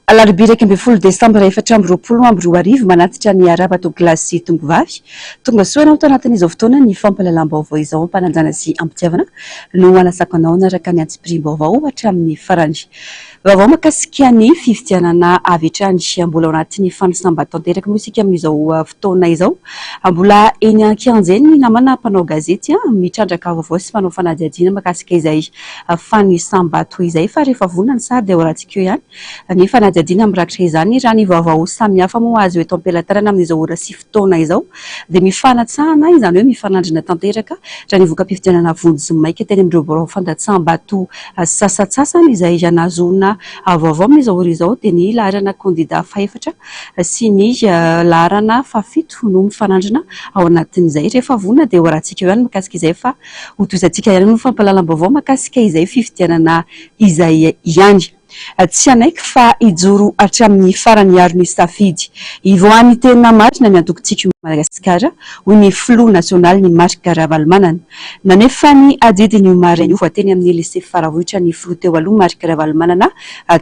Alarobia 11 desambra 2024, manatitra ny arahaba Tompokolahy sy Tompovavy. Tonga soa ianao tao anatin'izao fotoana ny fampahalalam-baovao izao am-panajana sy am-pitiavana no hanasako anao hanaraka ny antsipiriam-baovao hatramin'ny farany. Vaovao mahakasika ny fifidianana avy hatrany. Mbola ao anatin'ny fanisam-bato tanteraka moa isika amin'izao fotoana izao. Mbola eny an-kianja eny ny namana mpanao gazety mitrandraka vaovao sy manao fanadihadiana mahakasika izay fanisam-bato izay fa rehefa vonona ny sary dia ho ratsika eo ihany ny fanadihadiana mirakitra izany. Raha ny vaovao samihafa moa azo eto am-pelatanana amin'izao ora sy fotoana izao dia mifanatsahana, izany hoe mifanandrina tanteraka raha ny voka-pifidianana vonjimaika teny amin'ireo birao fandatsaham-bato sasantsasany izay nahazoana vaovao amin'izao ora izao dia ny laharana kandida fahefatra sy ny laharana fahafito no mifanandrina ao anatin'izay. Rehefa vonona dia ho arahantsika eo ihany mikasika izay fa Hotohizantsika ihany ny fampahalalam-baovao mahakasika izay fifidianana izay ihany. Tsy hanaiky fa hijoro hatramin'ny farany hiaro ny safidy. Hivoahan'ny tena marina ny antoko Tiako i Madagasikara, hoy ny filoha nasionaliny Marc Ravalomanana. Nanefa ny adidiny io maraina io teny amin'ny Lycée Faravohitra ny filoha teo aloha Marc Ravalomanana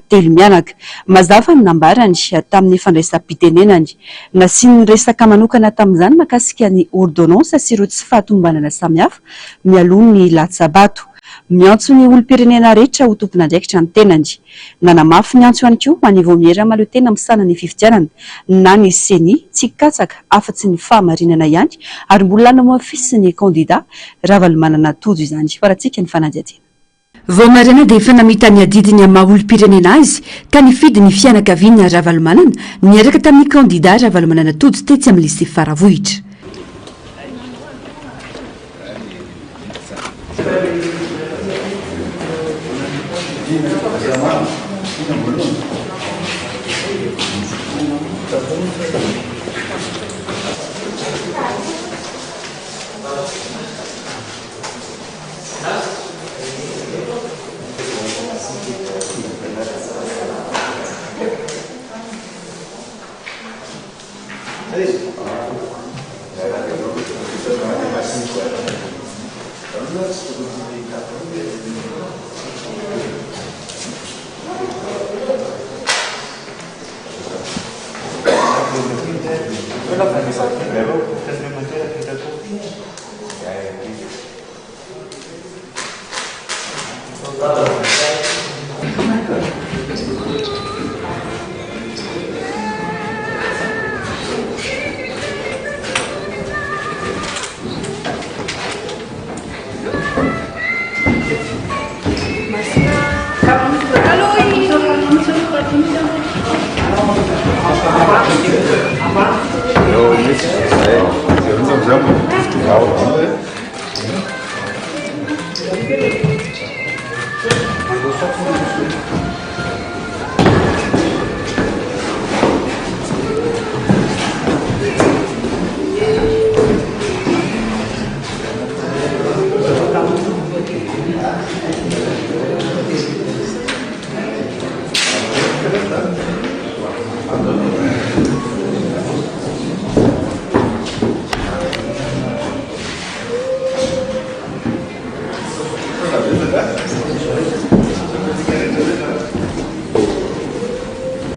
telo mianaka. Mazava ny nambarany tamin'ny fandraisam-pitenenany. Nasiany resaka manokana tamin'izany mahakasika ny ordonnance sy ireo tsy fahatomombanana samihafa mialoha ny latsa-bato. Miantso ny olom-pirenena rehetra ho tompon'andraikitra ny tenany. Nanamafy ny antso ihany koa ho an'ny Vaomiera Mahaleo-tena misahana ny fifidianana na ny Ceni tsy hikatsaka afa-tsy ny fahamarinana ihany ary mbola nohamafisin'ny kandida Ravalomanana Tojo izany. Farantsika ny fanadihadiana. Vao maraina dia efa namita ny adidiny amin'ny maha olom-pirenena azy ka nifidy ny fianakaviana Ravalomanana niaraka tamin'ny kandida Ravalomanana Tojo tetsy amin'ny Lycée Faravohitra.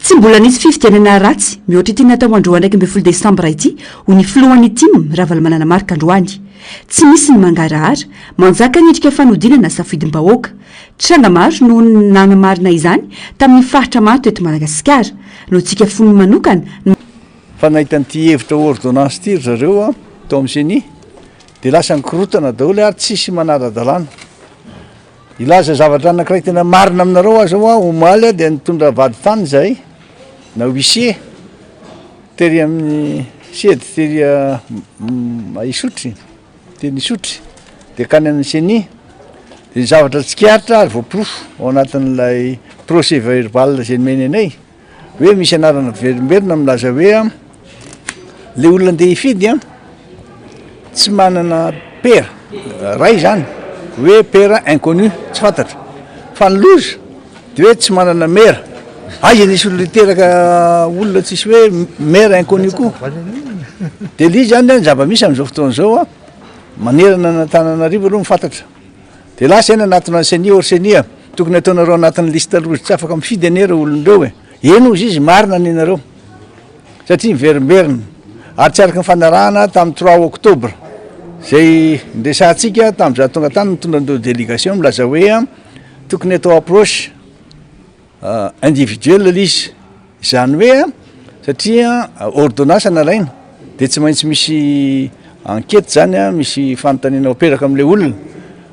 Tsy mbola nisy fifidianana ratsy mihoatra ity natao androany 11 desambra ity, hoy ny filohan'ny tim, Ravalomanana Marc androany. Tsy misy ny mangarahara, manjaka ny endrika fanodinana safidim-bahoaka. Tranga maro no nanamarina izany tamin'ny faritra maro teto Madagasikara. Notsikafoniny manokana ny. Fa nahita an'ity hevitra ordonnance ity ry zareo tao amin'ny ceni dia lasa nikorotana daholo ary tsisy manara-dalàna. Hilaza zavatra anankiray tena marina aminareo aho zao aho, omaly aho dia nitondra vadintany izahay na huissier tery amin'ny sedy tery Isotry, teny Isotry dia kany amin'ny ceni dia ny zavatra tsikaritra ary voaporofo ao anatin'ilay procès verbal izay nomeny anay hoe misy anarana miverimberina milaza hoe le olona andeha hifidy an tsy manana père ray zany hoe père inconnu tsy fantatra fa ny loza de hoe tsy manana mère aiza nisy olona hiteraka olona tsisy hoe mère inconnu koa de le izy zany ny zava-misy am'izao fotoana izao an manerana an'Antananarivo aloha ny fantatra de lasa eny anatona ny ceni or ceni a tokony ataonareo anatin'ny liste rouge tsy afaka mifidy anie reo olona ireo e. Eny hozy izy, marina ny anareo satria miverimberina ary tsy araka ny fanarahana tamin'ny trois octobre izay niresahantsika tamin'izaho tonga tany nitondra an'ireo délégation milaza hoe tokony atao approche individuel ilay izy, izany hoe satria ordonnance nalaina de tsy maintsy misy enquête zany an, misy fanontaniana apetraka amin'ilay olona,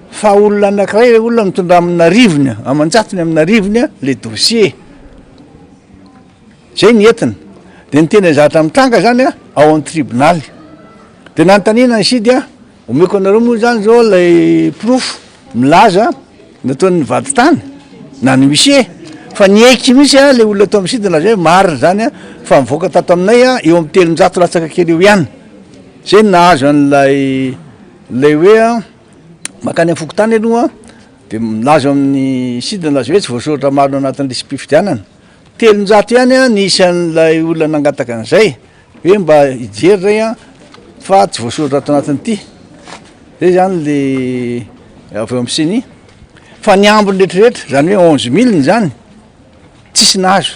fa olona anakiray ilay olona mitondra amin'arivony aman-jatony amin'arivony le dossier, zay ny entina, de ny tena zavatra mitranga zany an ao amin'ny tribonaly, de nanontaniana ny sidy an, Omeko anareo moa izany izao ilay porofo milaza nataon'ny vadintany na ny huissier fa niaiky mihitsy a ilay olona tao amin'ny site nilaza hoe marina izany a fa mivoaka tato aminay a eo amin'ny 300 latsaka kely eo ihany zay no nahazo an'ilay ilay hoe a mankany amin'ny fokontany aloha de milaza amin'ny site nilaza hoe tsy voasoratra marina ao anatin'ny lisi-pifidianana 300 ihany a ny isan'ilay olona nangataka an'izay Hoe mba hijery zay an, fa tsy voasoratra ato anatin'ity, zay zany le avy eo amin'ny ceni, fa ny ambiny rehetrarehetra zany hoe onze mille zany tsisy nahazo,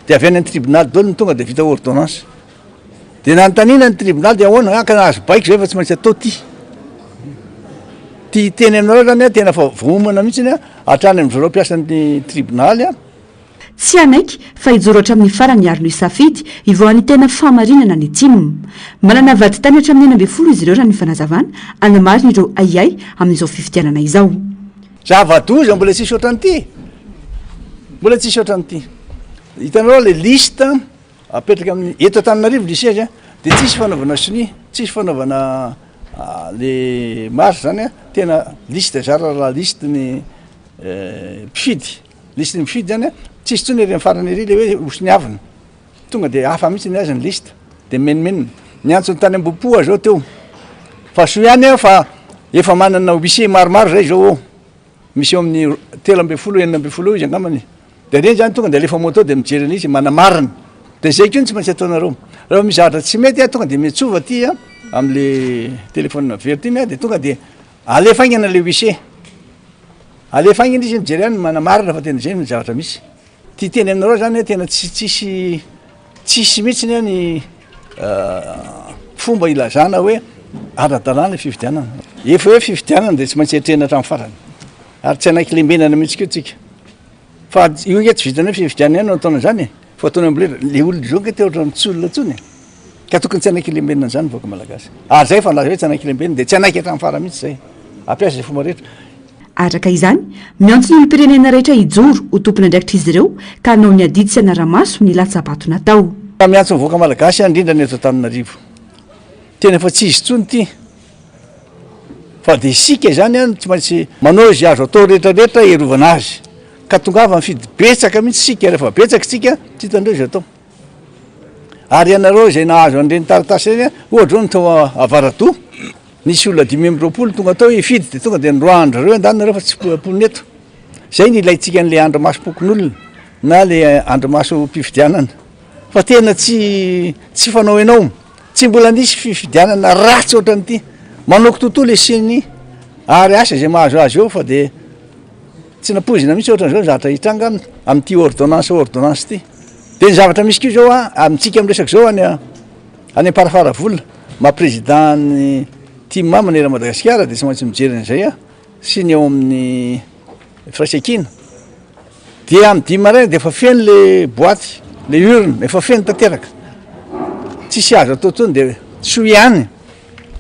de avy any amin'ny tribonaly daholo no tonga de vita ordonnance, de nanontaniana ny tribonaly de ahoana, ah ka nahazo baiko zay fa tsy maintsy atao ty, ty hiteny aminareo zany aho tena efa voaomana mihitsiny aho hatrany amin'ny zareo mpiasan'ny tribonaly an. Tsy hanaiky fa hijoro hatramin'ny farany ary nohisafidy hivoahan'ny tena fahamarinana ny tim. Manana vadintany hatramin'ny 16 izy ireo raha ny fanazavana, hanamarina ireo ahiahy amin'izao fifidianana izao. Zava-doza mbola tsisy ohatran'ity e! Mbola tsisy ohatran'ity. Hitanareo le liste apetraka amin'ny eto Antananarivo le siège de tsisy fanaovana sonia, tsisy fanaovana le marche zany a, tena liste zara raha liste ny mpifidy. Liste ny mpifidy zany a, tsisy intsony ery amin'ny farany ery le hoe hosoniavina, tonga de hafa mihitsy ny azy ny liste, de mimenomenona. Niantso ny tany Ambohipo aho zao teo, fa soa ihany aho fa efa manana huissier maromaro zay zao ao, misy eo amin'ny 13 16 eo izy angambany, de reny zany tonga de alefa moto de mijery an'izy manamarina, de zay koa no tsy maintsy ataonareo, raha misy zavatra tsy mety a tonga de miantsova aty a am'le téléphone vert iny a de tonga de alefa haingana le huissier. Alefa haingana izy mijery any manamarina fa tena izay ny zavatra misy. Ty teny aminareo zany hoe tena tsy tsisy tsisy mihitsiny ny fomba ilazana hoe ara-dalàna ny fifidianana. Efa hoe fifidianana dia tsy maintsy etrehina hatramin'ny farany. Ary tsy hanaiky lembenana mihitsy koa tsika. Fa io nge tsy vitan'ny hoe fifidianana ihany no ataona izany e. Fa ataony amboletra. Le olona izao nge te ohatran'ny tsy olona intsony e. Ka tokony tsy hanaiky lembenana izany ny vahoaka malagasy. Ary zay efa nilaza hoe tsy hanaiky lembenana dia tsy hanaiky hatramin'ny farany mihitsy zay. Hampiasa izay fomba rehetra. Araka izany, miantso ny olom-pirenena rehetra hijoro ho tompon'andraikitra izy ireo ka hanao ny adidy sy hanara-maso ny latsa-bato natao. Miantso ny vahoaka malagasy aho indrindra ny eto Antananarivo. Tena efa tsy izy intsony ity fa dia isika izany no tsy maintsy manao izay azo atao rehetra rehetra hiarovana azy. Ka tongava mifidy betsaka mihitsy isika, rehefa betsaka isika tsy hitanareo izay atao. Ary ianareo izay nahazo an'ireny taratasy ireny, ohatra izao ny tao Avaradoha, nisy olona 25 tonga tao hifidy dia tonga dia noroahan-dry zareo andaniny nareo fa tsy mponina eto. Izay no ilaintsika an'ilay andrimasom-pokonolona na ilay andrimasom-pifidianana. Fa tena tsy tsy fanao ianao. Tsy mbola nisy fifidianana ratsy ohatran'ity. Manao kitotoa le ceni ary asa izay mahazo azy eo fa dia tsy nampoizina mihitsy ohatran'izao ny zavatra hitranga amin'ity ordonnance ordonnance ity. Dia ny zavatra misy koa izao a, amintsika miresaka izao any any Amparafaravola, maha président ny Tim manerana Madagasikara dia tsy maintsy mijery an'izay aho sy ny eo amin'ny firaisankina. Dia amin'ny dimy maraina dia efa feno le boaty, le urne, efa feno tanteraka. Tsisy azo atao intsony dia soa ihany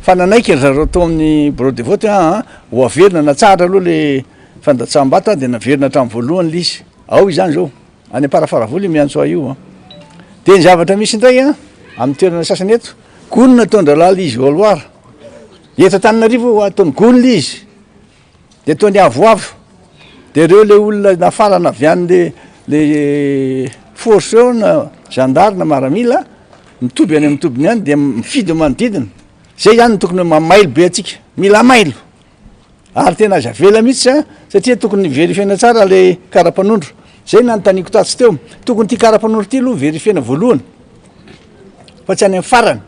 fa nanaiky ry zareo tao amin'ny bureau de vote hoe aa ho averina natsahatra aloha le fandatsaham-bato dia naverina hatramin'ny voalohany le izy. Ao izany izao, any Amparafaravola io miantso ahy io an. Dia ny zavatra misy indray an, amin'ny toerana sasany eto, gony nataon-drahalahy le izy isoloir. Eto Antananarivo ataony gony le izy. De ataony avoavo, de reo le olona nafarana avy any le le force eo na gendarme na maramila mitoby any amin'ny tobiny any de mifidy ny manodidina, zay zany no tokony hoe mamailo be antsika, mila mailo, ary tena aza avela mihitsy an, satria tokony verifiena tsara le karapanondro, zay nanontaniako tatsy teo, tokony ity karapanondro ity aloha verifiena voalohany fa tsy any amin'ny farany.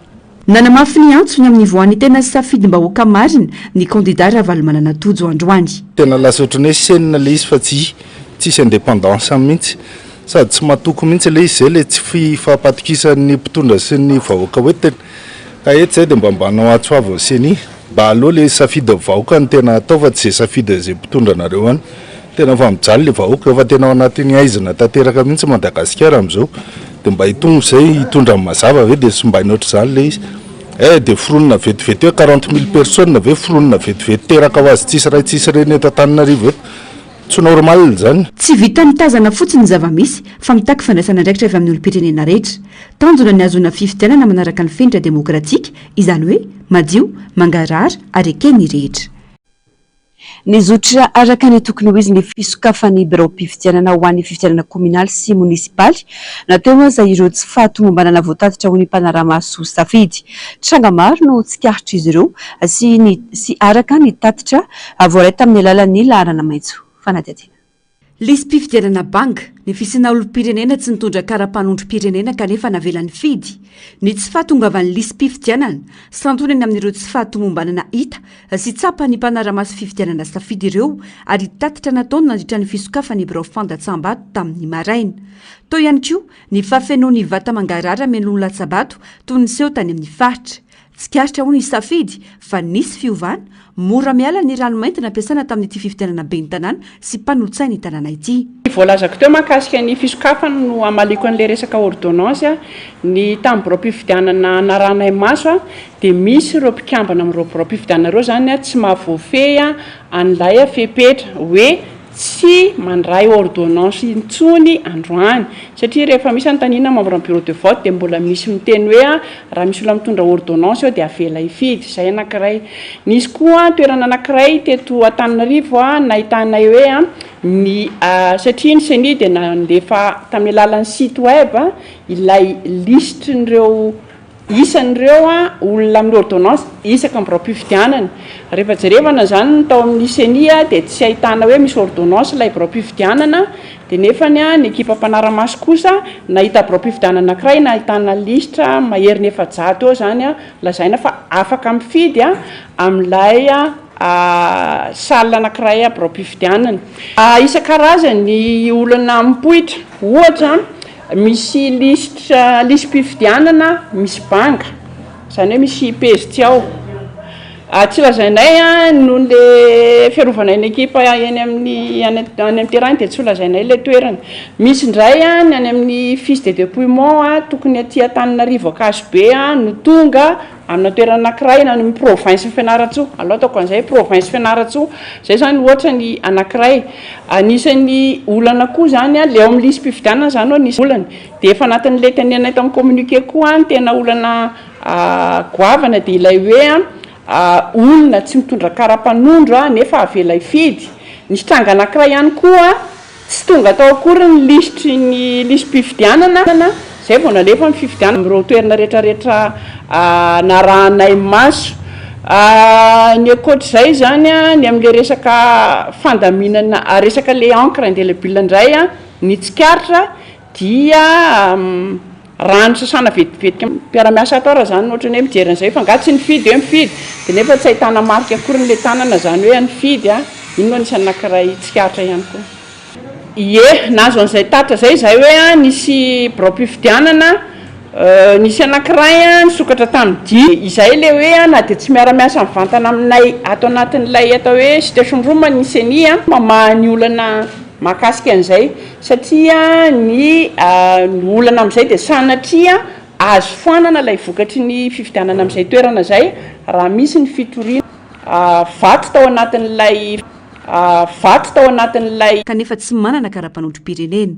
Nanamafy ny antso ny amin'ny hivoahan'ny tena safidim-bahoaka marina ny kandida Ravalomanana Tojo androany. Tena lasa ohatran'ny hoe chaîne le izy fa tsy tsisy indépendance mihitsy. Sady tsy matoky mihitsy ilay izy, izay ilay tsy fifampatokisan'ny mpitondra sy ny vahoaka hoentiny. Ka eto izay dia mba mba hanao antso avo ny ceni, mba aleo ilay safidin'ny vahoaka no tena atao fa tsy izay safidin'izay mpitondra anareo any. Tena efa mijaly ilay vahoaka, efa tena ao anatin'ny haizina tanteraka mihitsy Madagasikara amin'izao. Dia mba hitombo izay hitondra ny mazava ve dia simbaina ohatr'izany ilay izy. Eh dia foronina vetivety hoe 40 mille personnes ve foronina vetivety teraka ho azy tsisy ray tsisy reny eto Antananarivo eto. Tsy normal izany. Tsy vitan'ny mitazana fotsiny ny zava-misy fa mitaky fandraisana andraikitra avy amin'ny olom-pirenena rehetra. Tanjona ny hahazoana fifidianana manaraka ny fenitra demokratika, izany hoe madio, mangarahara ary eken'ny rehetra. Nizotra araka ny tokony ho izy ny fisokafan'ny biraom-pifidianana ho an'ny fifidianana kaominaly sy monisipaly, na teo aza ireo tsy fahatomombanana voatatitra ho ny mpanara-maso safidy. Tranga maro no tsikaritr'izy ireo sy ny sy araka ny tatitra voaray tamin'ny alalan'ny laharana maitso. Fanadihadiana. Lisi-pifidianana banga, ny fisiana olom-pirenena tsy nitondra kara-panondrom-pirenena kanefa navela nifidy, ny tsy fahatongavan'ny lisi-pifidianana, santionany amin'ireo tsy fahatomombanana hita sy tsapan'ny mpanara-maso fifidianana safidy ireo ary tatitra nataony nandritra ny fisokafan'ny birao fandatsaham-bato tamin'ny maraina. Teo ihany koa ny fahafenoan'ny vata mangarahara mialoha ny latsa-bato toy ny niseho tany amin'ny faritra. Tsikaritra ho nisafidy fa nisy fiovana, mora miala ny ranomainty nampiasaina tamin'ity fifidianana ben'ny tanàna sy mpanolotsain'ny tanàna ity. Ny voalazako teo mahakasika ny fisokafana no hamaliako an'ilay resaka ordonnance, ny tamin'ny biraom-pifidianana narahanay maso dia misy ireo mpikambana amin'ireo biraom-pifidianana ireo izany tsy mahavoafehy an'ilay fepetra hoe tsy mandray ordonnance intsony androany satria rehefa misy anontaniana membre ny bureau de vote dia mbola misy miteny hoe raha misy olona mitondra ordonnance eo dia avela hifidy, izay anankiray. Nisy koa toerana anankiray teto Antananarivo nahitanay hoe ny satria ny ceni dia nandefa tamin'ny alalan'ny site web ilay lisitrin'ireo Isan'ireo olona amin'ny ordonnance isaka ny biraom-pifidianana. Rehefa jerevana izany ny tao amin'ny ceni dia tsy ahitana hoe misy ordonnance ilay biraom-pifidianana dia nefa ny ekipa mpanara-maso kosa nahita biraom-pifidianana anankiray nahitana lisitra maherin'ny 400 eo izany lazaina fa afaka mifidy amin'ilay salle anankiray biraom-pifidianana. Isan-karazany ny olana mipoitra ohatra. Misy lisitra lisi-pifidianana misy banga, izany hoe misy pejy tsy ao. Tsy lazainay noho le fiarovanay ny ekipa eny amin'ny any amin'ny terrain dia tsy ho lazainay ilay toerana. Misy indray ny any amin'ny fiche de depouillement tokony aty Antananarivo Ankazobe no tonga amina toerana anankiray na any amin'ny province Fianarantsoa, aleo ataoko an'izay province Fianarantsoa, izay izany ohatra ny anankiray. Anisan'ny olana koa izany an, ilay ao amin'ny lisi-pifidianana izany no anisan'ny olana. Dia efa anatin'ilay tenenina eto amin'ny communiqué koa ny tena olana goavana dia ilay hoe olona tsy mitondra kara-panondro nefa avela hifidy. Nisy tranga anankiray ihany koa. Tsy tonga tao akory ny lisitry ny lisi-pifidianana, izay vao nalefa ny fifidianana amin'ireo toerana rehetrarehetra narahanay maso. Ny ankoatr'izay izany, ny amin'ilay resaka fandaminana, resaka ilay encre indelebile indray, ny tsikaritra dia rano sasana vetivetika. Mpiara-miasa ato ary izany ohatran'ny hoe mijery an'izay fa angaha tsy nifidy hoe mifidy dia nefa tsy ahitana marika akory ilay tanana izany hoe nifidy a! Iny no anisan'ny anankiray tsikaritra ihany koa. Ie, nahazo an'izay tatitra izay izahay hoe nisy biraom-pifidianana nisy anankiray nisokatra tamin'ny dimy. Izay ilay hoe na dia tsy miara-miasa mivantana aminay ato anatin'ilay atao hoe situation room ny ceni, mamaha ny olana mahakasika an'izay satria ny olana amin'izay dia sanatria azo foanana ilay vokatry ny fifidianana amin'izay toerana izay raha misy ny fitoriana vato tao anatin'ilay vato tao anatin'ilay. Kanefa tsy manana kara-panondrom-pirenena.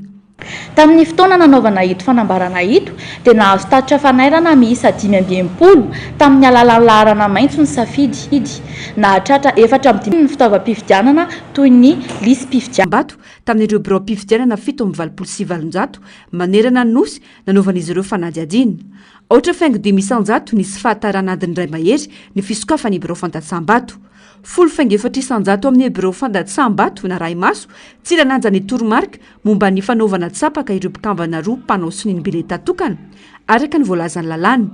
Tamin'ny fotoana nanaovana ito fanambarana ito dia nahazo tatitra fanairana miisa 65 tamin'ny alalan'ny laharana maitso ny safidy. Nahatratra 54 ny fitaovam-pifidianana toy ny lisi-pifidianana. Ambato, tamin'ireo biraom-pifidianana 887 manerana ny Nosy nanaovan'izy ireo fanadihadiana. Aotra faingo 5% nisy fahatarana adiny iray mahery ny fisokafan'ny birao fandatsaham-bato. 10,4% amin'ny birao fandatsaham-bato narahi-maso tsy nanaja ny toromarika momba ny fanaovana tsapaka ireo mpikambana roa mpanao sonia ny bileta tokana, araka ny voalazan'ny lalàna.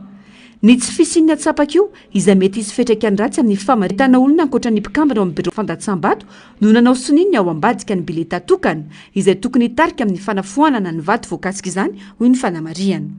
Ny tsy fisian'ny atsapaka io, izay mety hisy fiantraikany ratsy amin'ny famaritana olona ankoatra ny mpikambana ao amin'ny birao fandatsaham-bato no nanao sonia ny ao ambadika ny bileta tokana, izay tokony hitarika amin'ny fanafoanana ny vato voakasika izany, hoy ny fanamarihana.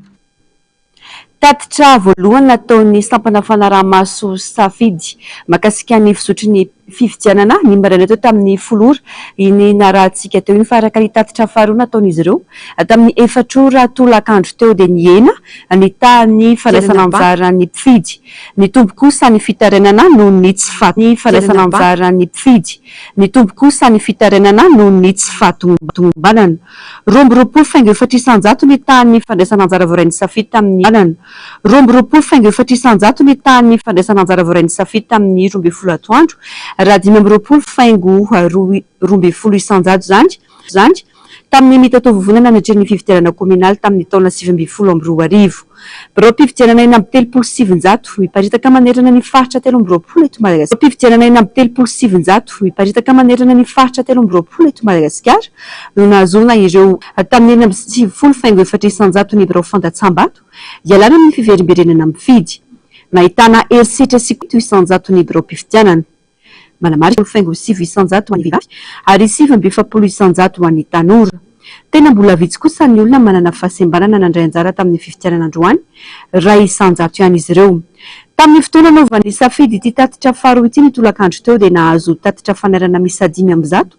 Tatitra voalohany nataon'ny sampana fanaraha-maso Safidy mahakasika ny fizotry ny fifidianana ny maraina teo tamin'ny folo ora iny narahantsika teo iny fa araka ny tatitra faharoa nataon'izy ireo tamin'ny efatra ora tolakandro teo dia nihena ny tahan'ny fandraisana anjaran'ny mpifidy. Nitombo kosa ny fitarainana noho ny tsy ny fandraisana anjaran'ny mpifidy. Nitombo kosa ny fitarainana noho ny tsy fahatomombanana. 22 faingo 4% ny tahan'ny fandraisana anjara voarain'ny Safidy tamin'ny 22 faingo 4% ny tahan'ny fandraisana anjara voarain'ny Safidy tamin'ny 12 atoandro, raha 25 faingo 12% izany tamin'ny mitataovovonana nandritra ny fifidianana kominaly tamin'ny taona 2019. Biraom-pifidianana 936 miparitaka manerana ny faritra 23 eto Madagasikara. Biraom-pifidianana 936 miparitaka manerana ny faritra 23 eto Madagasikara no nahazoana ireo tamin'ny 96 faingo 4% ny birao fandatsaham-bato ialana amin'ny fiverimberenana mifidy. Nahitana herisetra sy 7% ny biraom-pifidianana. Manamarika faingo 9% ho an'ny vehivavy ary 49% ho an'ny tanora. Tena mbola vitsy kosa ny olona manana fahasembanana nandray anjara tamin'ny fifidianana androany, 1% ihany izy ireo. Tamin'ny fotoana nanaovan'ny Safidy ity tatitra faharoa ity ny tolakandro teo dia nahazo tatitra fanairana miisa 105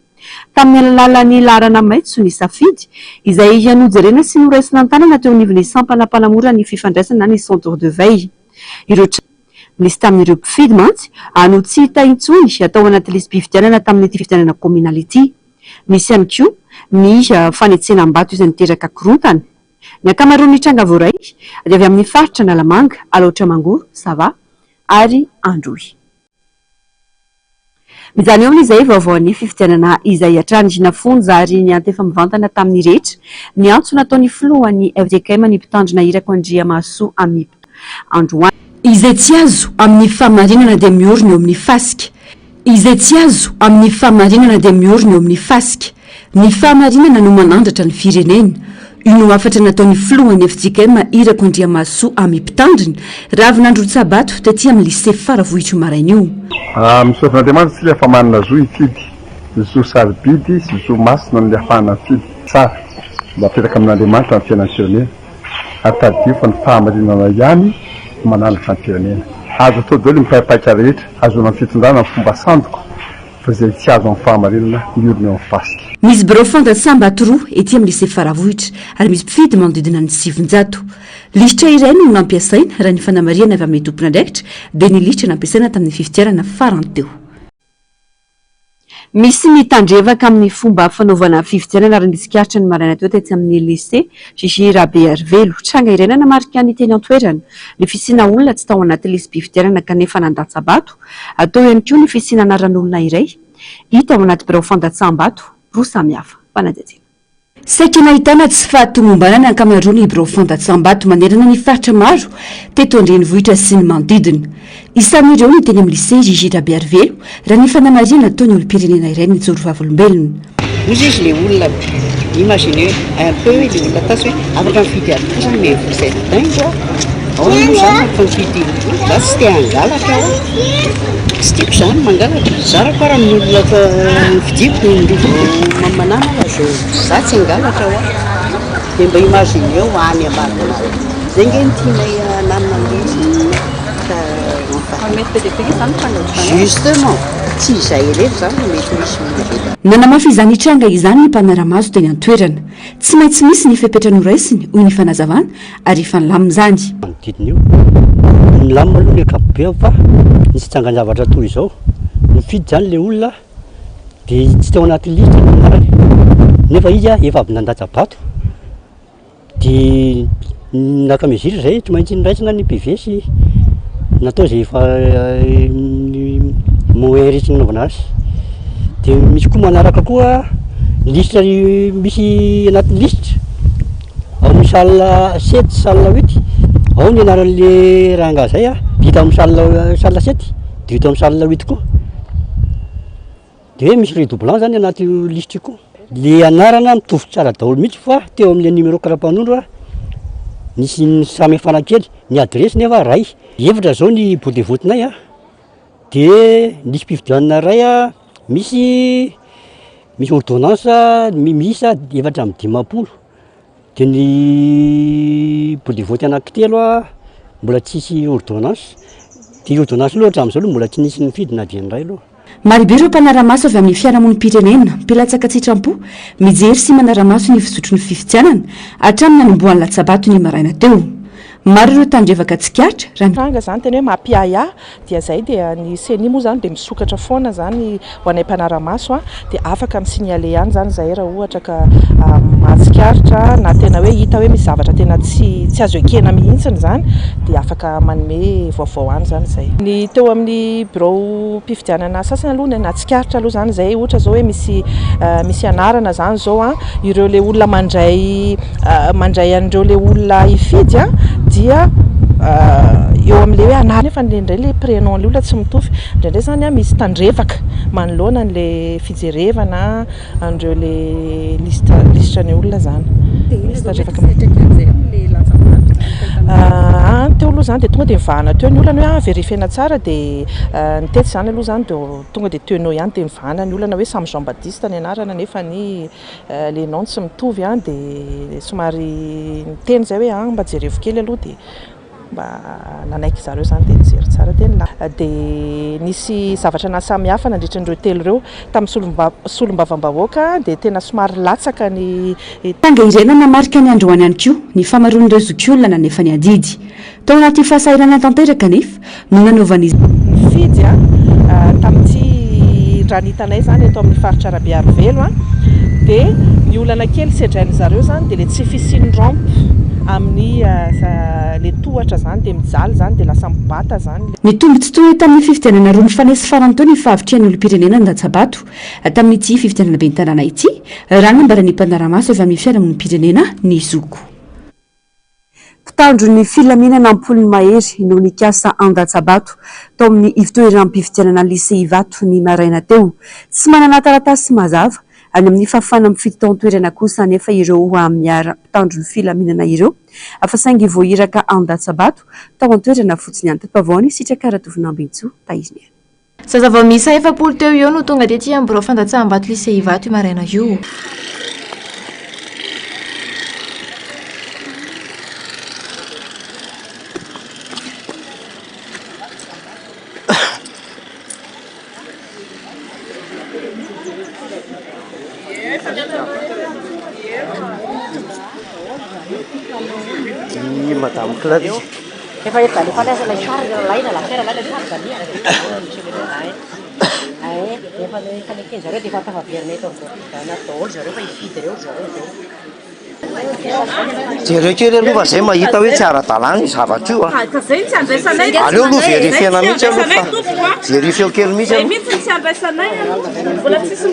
tamin'ny alalan'ny laharana maitso ny Safidy, izay nojerena sy noraisina an-tanana teo anivon'ny sampana mpanamora ny fifandraisana ny centre de veille. Ireo nisy tamin'ireo mpifidy mantsy no tsy hita intsony atao anaty lisi-pifidianana tamin'ity fifidianana kominaly ity. Misy ihany koa ny fanetsenam-bato izay niteraka korontana. Ny ankamaroan'ny tranga voaray dia avy amin'ny faritra Analamanga, Alaotra Mangoro, Sava ary Androy. Mijanona eo amin'izay vaovaon'ny fifidianana izay hatrany. Nafonja ary niantefa mivantana tamin'ny rehetra ny antso nataon'ny filohan'ny FJKM ny mpitandrina Irako Andriamahasoa amin'ny androany. Izay tsy azo amin'ny fahamarinana dia miorina eo amin'ny fasika. Izay tsy azo amin'ny fahamarinana dia miorina eo amin'ny fasika. Ny fahamarinana no manandratra ny firenena. Io no hafatra nataon'ny filohan'ny FJKM Irako Andriamahasoa amin'ny mpitandrina, raha avy nandrotsa-bato tety amin'ny lycée Faravohitra io maraina io. Misaotra an'Andriamanitra isika fa manana zo hifidy. Zo sarobidy sy zo masina ny ahafahana mifidy. Tsara mba apetraka amin'Andriamanitra ny fiainan'ny firenena ary tadidio fa ny fahamarinana ihany no manandratra ny firenena. Azo atao daholo ny mipaipaika rehetra ahazoana ny fitondrana amin'ny fomba sandoka fa izay tsy azo amin'ny fahamarinana miorina eo amin'ny fasika. Misy birao fandatsaham-bato roa ety amin'ny lycée Faravohitra ary misy mpifidy manodidina ny 900. Lisitra iray no nampiasaina, raha ny fanamarihana avy amin'ny tompon'andraikitra dia ny lisitra nampiasaina tamin'ny fifidianana farany teo. Misy ny tandrevaka amin'ny fomba fanaovana fifidianana ary nitsikaritra ny maraina teo tetsy amin'ny lycée JJ Rabearivelo. Tranga iray nanamarika ny teny an-toerana ny fisiana olona tsy tao anaty lisi-pifidianana kanefa nandatsa-bato. Teo ihany koa ny fisiana anaran'olona iray hita ao anaty birao fandatsaham-bato roa samihafa. Fanadihadiana. Saika nahitana tsy fahatomombanana ankamaroan'ny birao fandatsaham-bato manerana ny faritra maro teto an-drenivohitra sy ny manodidina. Isan'ireo ny teny amin'ny lycée JJ Rabearivelo, raha ny fanamarihana nataon'ny olom-pirenena iray nijoro vavolombelona. Hoy izy le olona, imaginez un peu le olona tasy hoe afaka mifidy azy koa zany mais vous êtes dingue a! Ahoana moa zany afaka mifidy za tsy te hangalatra aho, tsy tiako zany mangalatra, zarako ara ny olona efa nofidiko no mamanana fa je za tsy hangalatra hoa, de mba imagineo any ambadika any, zay nge no tianay hananina an'le izy ka enfin justement tsy izay irery zany no mety misy olona be da. Nanamafy izany tranga izany ny mpanara-maso teny an-toerana. Tsy maintsy misy ny fepetra noraisiny, hoy ny fanazavana, ary efa nilamina izany. Manodidina io. Milamina aloha ny ankapobeny fa nisy trangan-javatra toy izao. Nifidy izany ilay olona dia tsy tao anaty lisitra ny anarany nefa izy efa avy nandatsa-bato. Dia naka mesure izay, tsy maintsy noraisina ny PV sy natao izay efa moyen rehetra nanaovana azy. Dia misy koa manaraka koa lisitra misy anatin'ny lisitra ao amin'ny salle sept salle huit ao ny anaran'le rangahy zay a, hita ao amin'ny salle salle sept de hita ao amin'ny salle huit koa. De hoe misy redoublant zany anatin'io lisitra io koa. Le anarana mitovy tsara daholo mihitsy fa teo amin'le numéro karapanondro a. Nisy ny samy hafana kely, ny adiresy nefa iray. Efatra zao ny bureau de vote-nay a, de nisy mpifidianana iray a, misy misy ordonnance miisa 54, de ny bureau de vote anankitelo a mbola tsisy ordonnance, de ordonnance aloha hatramin'izao aloha mbola tsy nisy nifidy na dia ny iray aloha. Marobe ireo mpanara-maso avy amin'ny fiarahamonim-pirenena, mpilatsaka an-tsitrapo, mijery sy manara-maso ny fizotry ny fifidianana, hatramin'ny nanombohan'ny latsa-bato ny maraina teo. Maro ireo tandrevaka tsikaritra raha ny. Tranga izany tena hoe mampiahiahy dia izay dia ny ceni moa izany dia misokatra foana izany ho anay mpanara-maso dia afaka mi-signaler ihany izany izahay raha ohatra ka mahatsikaritra na tena hoe hita hoe misy zavatra tena tsy tsy azo ekena mihitsiny izany dia afaka manome vaovao any izany izahay. Ny teo amin'ny biraom-pifidianana sasany aloha ny nahatsikaritra aloha izany izay ohatra izao hoe misy misy anarana izany izao an, ireo ilay olona mandray mandray an'ireo ilay olona hifidy an dia eo amin'ilay hoe anarana nefa indraindray ilay prénom an'ilay olona tsy mitovy, indraindray izany an misy tandrevaka manoloana an'ilay fijerevana an'ireo ilay liste lisitra ny olona izany. Misy tandrevaka Teo aloha izany dia tonga dia nivahana teo ny olana hoe ah verifiena tsara dia ny tetsy izany aloha izany dia tonga dia teo no eo ihany dia nivahana ny olana hoe samy Jean Baptiste ny anarana nefa ny le nom tsy mitovy an, dia somary niteny izay hoe an mba jerevo kely aloha dia mba nanaiky zareo izany dia nijery tsara dia nilaza. Dia nisy zavatra nahasamihafa nandritra an'ireo telo ireo. Tamin'ny solombavambahoaka dia tena somary latsaka ny. Tranga iray nanamarika ny androany ihany koa ny famaroan'ireo zokiolona nanefa ny adidy. Tao anaty fahasahiranana tanteraka anefa no nanaovan'izy. Nifidy tamin'ity raha ny hitanay izany eto amin'ny faritra Rabearivelo dia ny olana kely sedrain'ny zareo izany dia ilay tsy fisian'ny rampe amin'ny ilay tohatra izany dia mijaly izany dia lasa mibata izany. Nitombo tsy toy tamin'ny fifidianana roa nifanesy farany teo ny fahavitrihan'ny olom-pirenena nilatsa-bato tamin'ity fifidianana ben'ny tanàna ity, raha ny nambaran'ny mpanara-maso avy amin'ny fiarahamonim-pirenena ny Zoko. Mpitandro ny filaminana am-polony mahery no nikasa handatsa-bato tao amin'ny ivontoeram-pifidianana Lycée Ivato ny maraina teo. Tsy manana taratasy mazava any amin'ny fahafahana mifidy tao an-toerana kosa anefa ireo miara mpitandro ny filaminana ireo fa saingy voahiraka handatsa-bato tao an-toerana fotsiny ihany. Tati-baovao ny Sitraka Ratovinambintsoa Tahiriniaina. Zazavao miisa 40 teo ho eo no tonga tety amin'ny birao fandatsaham-bato Lycée Ivato io maraina io. I Madame Clarisse. Jereo kely aloha fa zay mahita hoe tsy ara-dalàna io zavatra io a. Aleo aloha verifiena mihitsy aloha fa verifieo kely mihitsy aloha.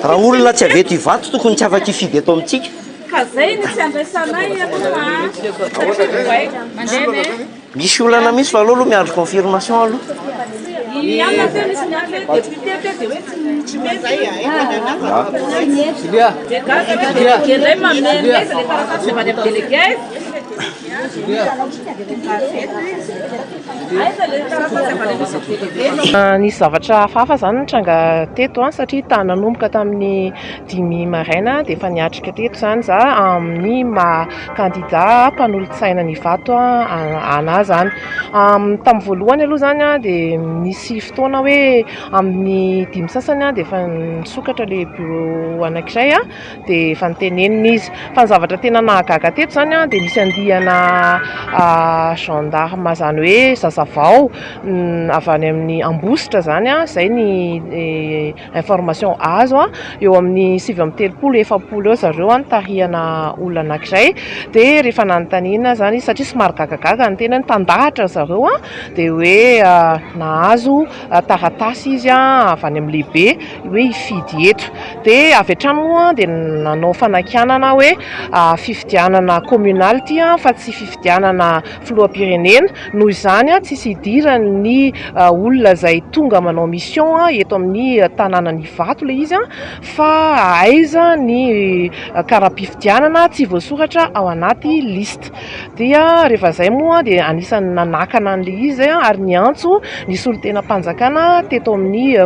Raha olona tsy avy eto Ivato tokony tsy afaka hifidy eto amintsika. Ka zay no tsy andraisanay aloha a. Misy olana mihitsy fa aleo aloha miandry confirmation aloha. Nisy zavatra hafahafa izany nitranga teto satria nanomboka tamin'ny dimy maraina dia efa niatrika teto izany za amin'ny maha kandida mpanolotsaina an'Ivato anah izany. Tamin'ny voalohany aloha izany dia nisy fotoana hoe amin'ny dimy sasany dia efa nisokatra ilay bureau anankiray dia efa notenenina izy. Fa ny zavatra tena nahagaga teto izany dia nisy andiana gendarme izany hoe zazavao avy any amin'ny Ambositra izany, izay ny Information azo a, eo amin'ny 39 40 eo zareo a nitarihana olona anankiray, dia rehefa nanontaniana izany izy satria somary gagagaga ny tenany, nitandahatra ry zareo a, dia hoe nahazo taratasy izy a avy any amin'ny lehibe hoe hifidy eto, dia avy hatrany moa dia nanao fanakianana hoe fifidianana communale ity a. fa tsy fifidianana filoham-pirenena. Noho izany, tsisy idiran'ny olona izay tonga manao mission eto amin'ny tanànan'Ivato ilay izy fa aiza ny kara-pifidianana tsy voasoratra ao anaty liste. Dia rehefa izay moa dia anisan'ny nanakana an'ilay izy ary niantso ny solontenam-panjakana teto amin'ny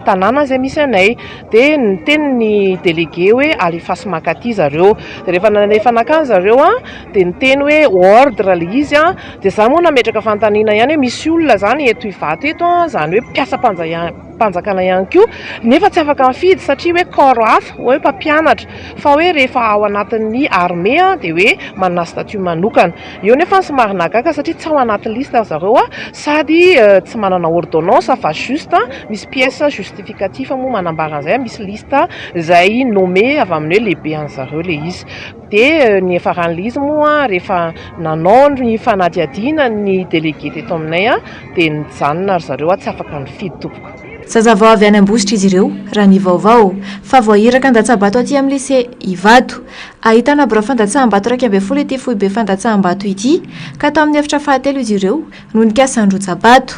tanàna izay misy anay. Dia niteny ny délégué hoe alefaso mankaty zareo. Dia rehefa nalefa nankany zareo dia niteny hoe ordre ilay izy. Dia izaho moa nametraka fanontaniana ihany hoe misy olona izany eto Ivato eto, izany hoe mpiasam-panjakana ihany koa nefa tsy afaka mifidy satria hoe corps hafa, hoe mpampianatra. Fa hoe rehefa ao anatin'ny armée dia hoe manana statut manokana. Eo nefa somary nahagaga satria tsy ao anaty liste ry zareo sady tsy manana ordonnance fa juste misy pièce justificatif moa manambara an'izay, misy liste izay nommé avy amin'ny hoe lehibe an'zareo ilay izy. Dia ny niafaran'ilay izy moa rehefa nanao ny fanadihadiana ny délégué teto aminay dia nijanona ry zareo tsy afaka nifidy tompoko. Zazavao avy any Ambositra izy ireo, raha ny vaovao, fa voahiraka handatsa-bato aty amin'ny lycée Ivato. Ahitana birao fandatsaham-bato 11 ity foibe fandatsaham-bato ity, ka tao amin'ny efitra fahatelo izy ireo no nikasa handrotsa-bato.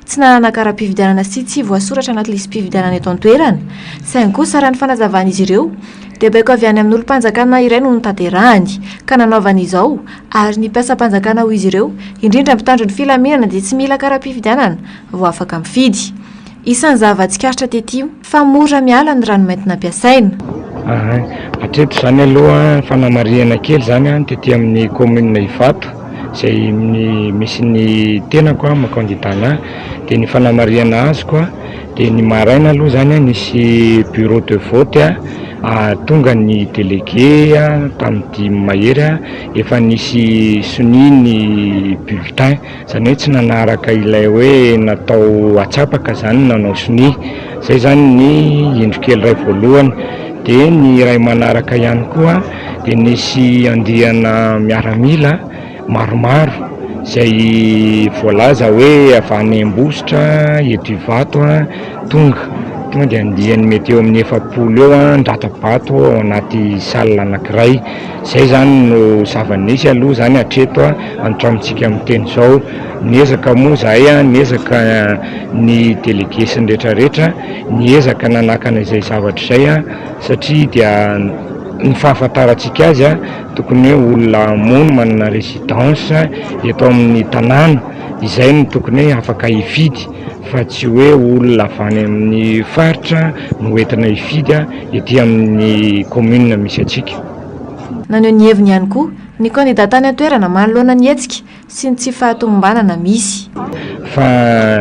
Tsy nanana kara-pifidianana sy tsy voasoratra anaty lisi-pifidianana eto an-toerana, saingy kosa raha ny fanazavan'izy ireo dia baiko avy any amin'olom-panjakana iray no notanterahany ka nanaovany izao ary ny mpiasam-panjakana hoy izy ireo, indrindra mpitandro ny filaminana dia tsy mila kara-pifidianana vao afaka mifidy. Isan'ny zava-tsikaritra tety fa mora miala ny ranomainty nampiasaina. Hatreto izany aloha fanamarihana kely izany tety amin'ny commune Ivato izay misy ny tenako maha candidat anahy dia ny fanamarihana azoko dia ny maraina aloha izany nisy bureau de vote tonga ny délégué tamin'ny dimy mahery efa nisy sonia ny bulletin Izany hoe tsy nanaraka ilay hoe natao atsapaka izany ny nanao sonia. Izay izany ny indro kely iray voalohany. Dia ny iray manaraka ihany koa dia nisy andiana miaramila maromaro izay voalaza hoe avy any Ambositra, eto Ivato, tonga. Tonga dia andiany mety eo amin'ny 40 eo ndrata-bato ao anaty salle anankiray. Izay izany no zava-nisy aloha izany hatreto hatramintsika miteny izao. Niezaka moa izahay, niezaka ny délégué sy ny rehetra rehetra, niezaka nanakana izay zavatra izay satria dia ny fahafantarantsika azy tokony hoe olona hamono manana résidence eto amin'ny tanàna, izay no tokony hoe afaka hifidy fa tsy hoe olona avy any amin'ny faritra no entina hifidy ety amin'ny commune misy antsika. Naneho ny heviny ihany koa ny kandida tany an-toerana manoloana ny hetsika sy ny tsy fahatomombanana misy. Fa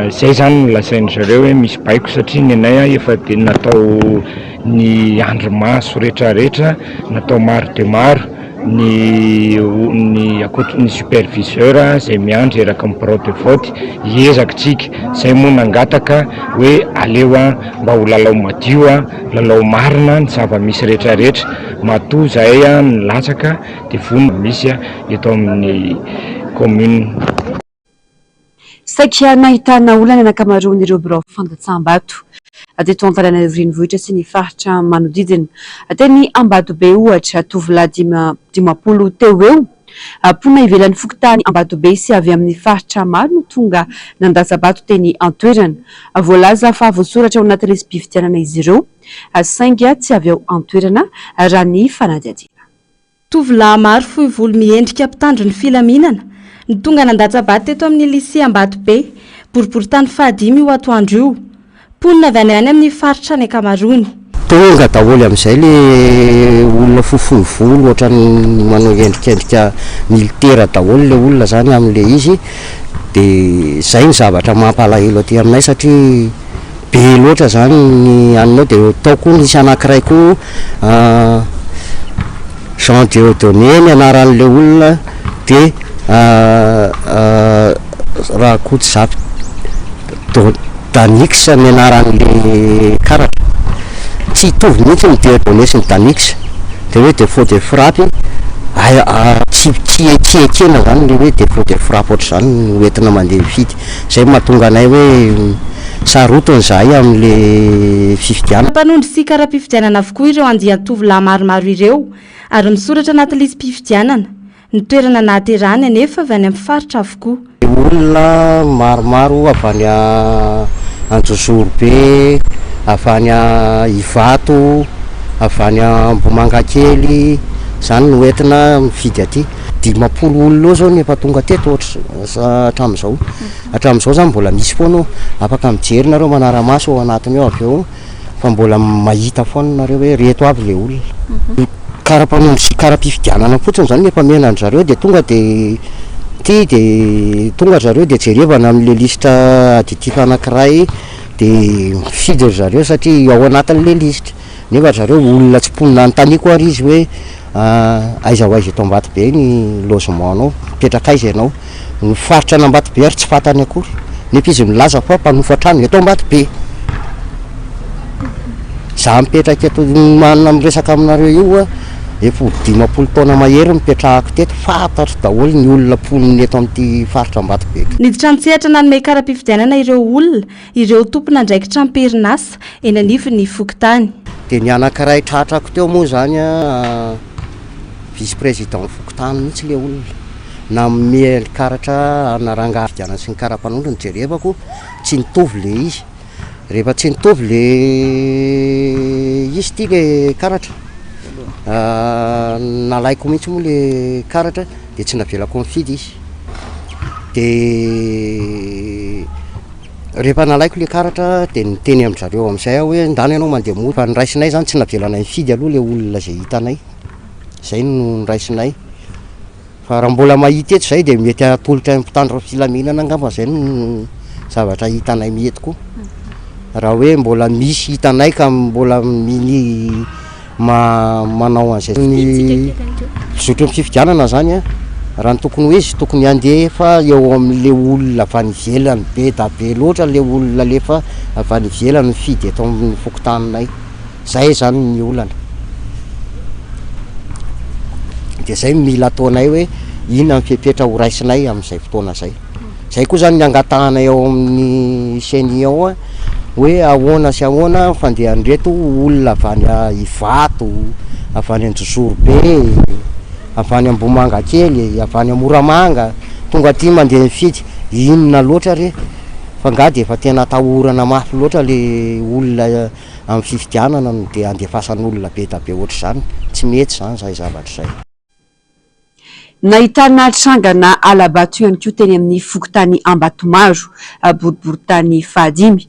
izay izany no lazain-dry zareo hoe misy baiko satria ny anay efa dia natao ny andrimaso rehetrarehetra, natao maro dia maro ny ny ankoatry ny superviseur izay miandry eraky ny birao de vote, hiezaka tsika, izay moa nangataka hoe aleo mba ho lalao madio, lalao marina ny zava-misy rehetrarehetra, matoa izahay nilatsaka dia vonona misy eto amin'ny commune. Saika nahitana olana ny ankamaroan'ireo birao fandatsaham-bato teto Antananarivo Renivohitra sy ny faritra manodidina. Teny Ambatobe ohatra, tovolahy 50 teo ho eo, mponina ivelan'ny fokontany Ambatobe sy avy amin'ny faritra maro no tonga nandatsa-bato teny an-toerana. Voalaza fa voasoratra ao anaty lisi-pifidianana izy ireo, saingy tsy avy ao an-toerana raha ny fanadihadiana. Tovolahy maro fohy volo miendrika mpitandro ny filaminana no tonga nandatsa-bato teto amin'ny Lycée Ambatobe, boriborintany fahadimy io atoandro io. Mponina avy any amin'ny faritra ny ankamaroany. Tonga daholo amin'izay le olona fohifohy volo ohatran'ny manao endrikendrika militera daholo le olona zany amin'le izy de zay ny zavatra mampalahelo aty aminay satria be loatra zany ny anona ao de tao koa nisy anakiray koa Jean Dieudonné ny anaran'le olona de Rakotozafy Danix ny anaran'le karatra, tsy hitovy mihitsy ny Dieudonné sy ny Danix, de hoe défaut de frappe tsy tsy tsy ekena zany le hoe défaut de frappe ohatr'izany no entina mandeha mifidy, zay no mahatonga anay hoe sarotiny zahay amin'le fifidianana. Mpanondro sy kara-pifidianana avokoa ireo andian-tovolahy maromaro ireo ary misoratra anaty lisi-pifidianana. Ny toerana nahaterahany anefa avy any amin'ny faritra avokoa. Olona maromaro avy any Anjozorobe, avy any Ivato, avy any Ambohimangakely, izany no entina mifidy aty. 50 olona eo izao no efa tonga teto hatramin'izao. Hatramin'izao izany mbola misy foana ao. Afaka mijery nareo manara-maso ao anatiny ao avy eo. fa mbola mahita foana nareo hoe reto avy le olona. Kara-panondro sy kara-pifidianana fotsiny zany no efa omena an-dry zareo de tonga de ty de tonga ry zareo de jerevana amin'le lisitra additif anankiray de mifidy ry zareo satria ao anatin'le lisitra, nefa ry zareo olona tsy mponina, anontaniako ary izy hoe aiza ho aiza eto Ambatobe ny logement-nao, mipetraka aiza ianao? Ny faritra an'Ambatobe ary tsy fantany akory, nefa izy milaza fa mpanofa trano eto Ambatobe. Za mipetraka eto manana miresaka aminareo io a, efa ho 50 taona mahery nipetrahako teto, fantatro daholo ny olona mponina eto amin'ity faritra Ambatobe ity. Niditra an-tsehatra nanome kara-pifidianana ireo olona ireo tompon'andraikitra am-perinasa eny anivon'ny fokontany. Dia ny anankiray tratrako teo moa izany a, vice président fokontany mihitsy ilay olona. Nanome ny karatra ana rangahy fifidianana sy ny kara-panondro no jerevako, tsy nitovy le izy. Rehefa tsy nitovy le izy ity le karatra, nalaiko mihitsy moa le karatra de tsy navelako nifidy izy. De rehefa nalaiko le karatra de niteny amin-dry zareo amin'izay aho hoe ndana ianao mandeha mody, fa niraisinay zany tsy navelanay nifidy aloha le olona zay hitanay. Zay no noraisinay. Fa raha mbola mahita eto zay dia mety hatolotra ny mpitandro ny filaminana angamba zay no zavatra hitanay mety koa. Raha hoe mbola misy hitanay ka mbola mini manao an'izay ny zotry ny fifidianana zany an, raha ny tokony ho izy tokony handefa eo amin'le olona avy any ivelany be da be loatra le olona alefa avy any ivelany mifidy eto amin'ny fokontaninay. Zay zany ny olana. Dia zay no mila ataonay hoe inona ny fepetra ho raisinay amin'izay fotoana zay. Zay koa zany ny angatahanay ao amin'ny ceni ao hoe ahoana sy ahoana ny fandehan'ireto olona avy any Ivato, avy any Anjozorobe, avy any Ambohimangakely, avy any Moramanga, tonga aty mandeha mifidy. Inona loatra re? Fa angaha dia efa tena atahorana mafy loatra le olona Amin'ny fifidianana no dia andefasan'olona be da be ohatr'izany, tsy mety izany izay zavatra izay. Nahitana trangana hala-bato ihany koa teny amin'ny fokontany Ambatomaro, boriborintany fahadimy.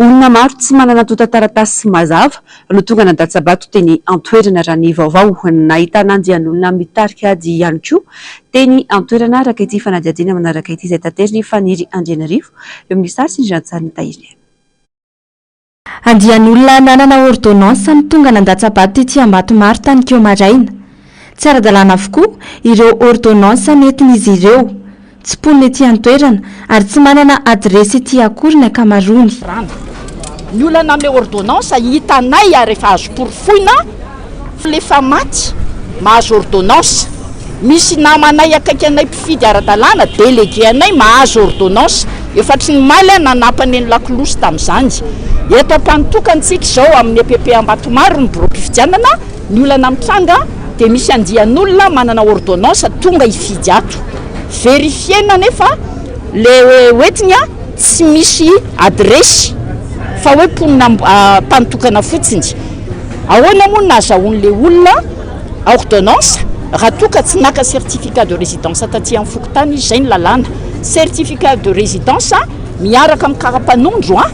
Olona maro tsy manana antontan-taratasy mazava no tonga nandatsa-bato teny an-toerana raha ny vaovao. Nahitana andian'olona mitarika ady ihany koa teny an-toerana araka ity fanadihadiana manaraka ity izay taterin'i Faniry Andrianarivo eo amin'ny sary sy ny rantsan'ny tahiry. Andian'olona nanana ordonnance no tonga nandatsa-bato tetsy Ambatomaro tanikeo maraina. Tsy ara-dalàna avokoa ireo ordonnance nentin'izy ireo. Tsy mponina ety an-toerana ary tsy manana adiresy ety akory ny ankamaroany. Rano. Ny olana amin'ilay ordonnance hitanay ary efa azo porofoina fa ilay efa maty mahazo ordonnance. Misy namanay akaiky anay mpifidy ara-dalàna, délégué anay mahazo ordonnance. Efa hatry ny omaly aho nanampaneno lakolosy tamin'izany. Eto Ampanotokana isika izao amin'ny EPP Ambatomaro ny biraom-pifidianana, ny olana mitranga dia misy andian'olona manana ordonnance tonga hifidy ato. Verifier-na anefa le hoentiny tsy misy adiresy fa hoe mponina Ampanotokana fotsiny. Ahoana moa no nahazahoan'ilay olona ordonnance raha toa ka tsy naka certificat de résidence taty amin'ny fokontany izy, izay ny lalàna. Certificat de résidence miaraka amin'ny karapanondro an,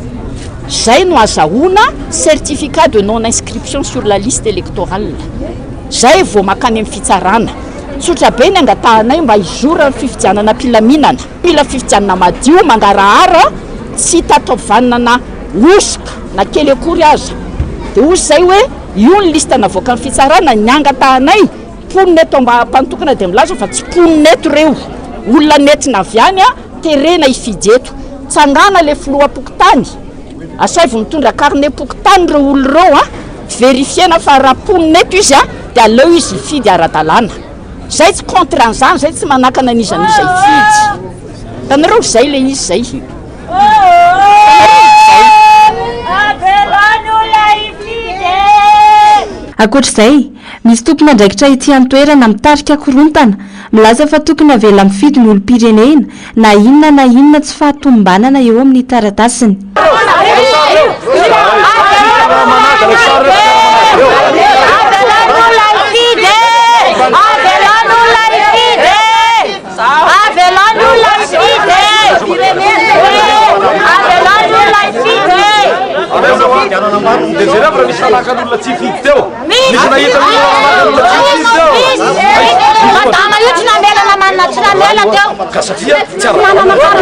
izay no azahoana certificat de non inscription sur la liste électorale. Izay vao mankany amin'ny fitsarana. Tsotra be ny angatahanay mba hizoran'ny fifidianana am-pilaminana. Mila fifidianana madio, mangarahara, tsy hitataovanana hosoka na kely akory aza. Dia hoy izay hoe io ny liste navoakan'ny fitsarana, ny angatahanay, mponina eto Ampanotokana dia milaza fa tsy mponina eto ireo, olona nentina avy any terena hifidy eto. Tsangana ilay filoham-pokontany, asaivo mitondra carnet-pokontany ireo olona ireo, verifier-na fa raha mponina eto izy dia aleo izy hifidy ara-dalàna. Zay tsy contre an'izany, zay tsy manakana an'iza n'iza hifidy. Hitanareo, zay ilay izy zay. Ankoatra izay, Misy tompon'andraikitra ety an-toerana mitarika korontana, milaza fa tokony avela mifidy ny olom-pirenena na inona na inona tsy fahatomombanana eo amin'ny taratasiny. Madama io tsy namela namanina tsy namela teo. Ka satria tsy manana manana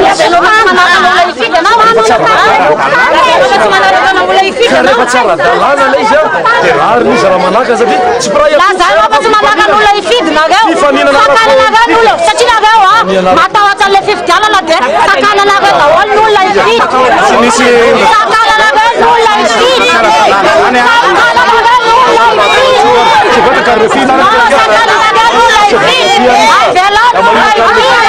hifidy anao tsy manana olona hifidy anao. Rehefa tsy ara-dalàna ilay izy dia rariny izy raha manakana satria tsy mpiray Lazanao fa tsy manakana olona hifidy nareo. Sakananareo ny olona satria nareo a matahotra an'ilay fifidianana dia sakananareo daholo ny olona hifidy. Sakananareo ny olona hifidy. Sakananareo ny olona hifidy. Sakananareo ny olona hifidy. Avelao ny olona hifidy.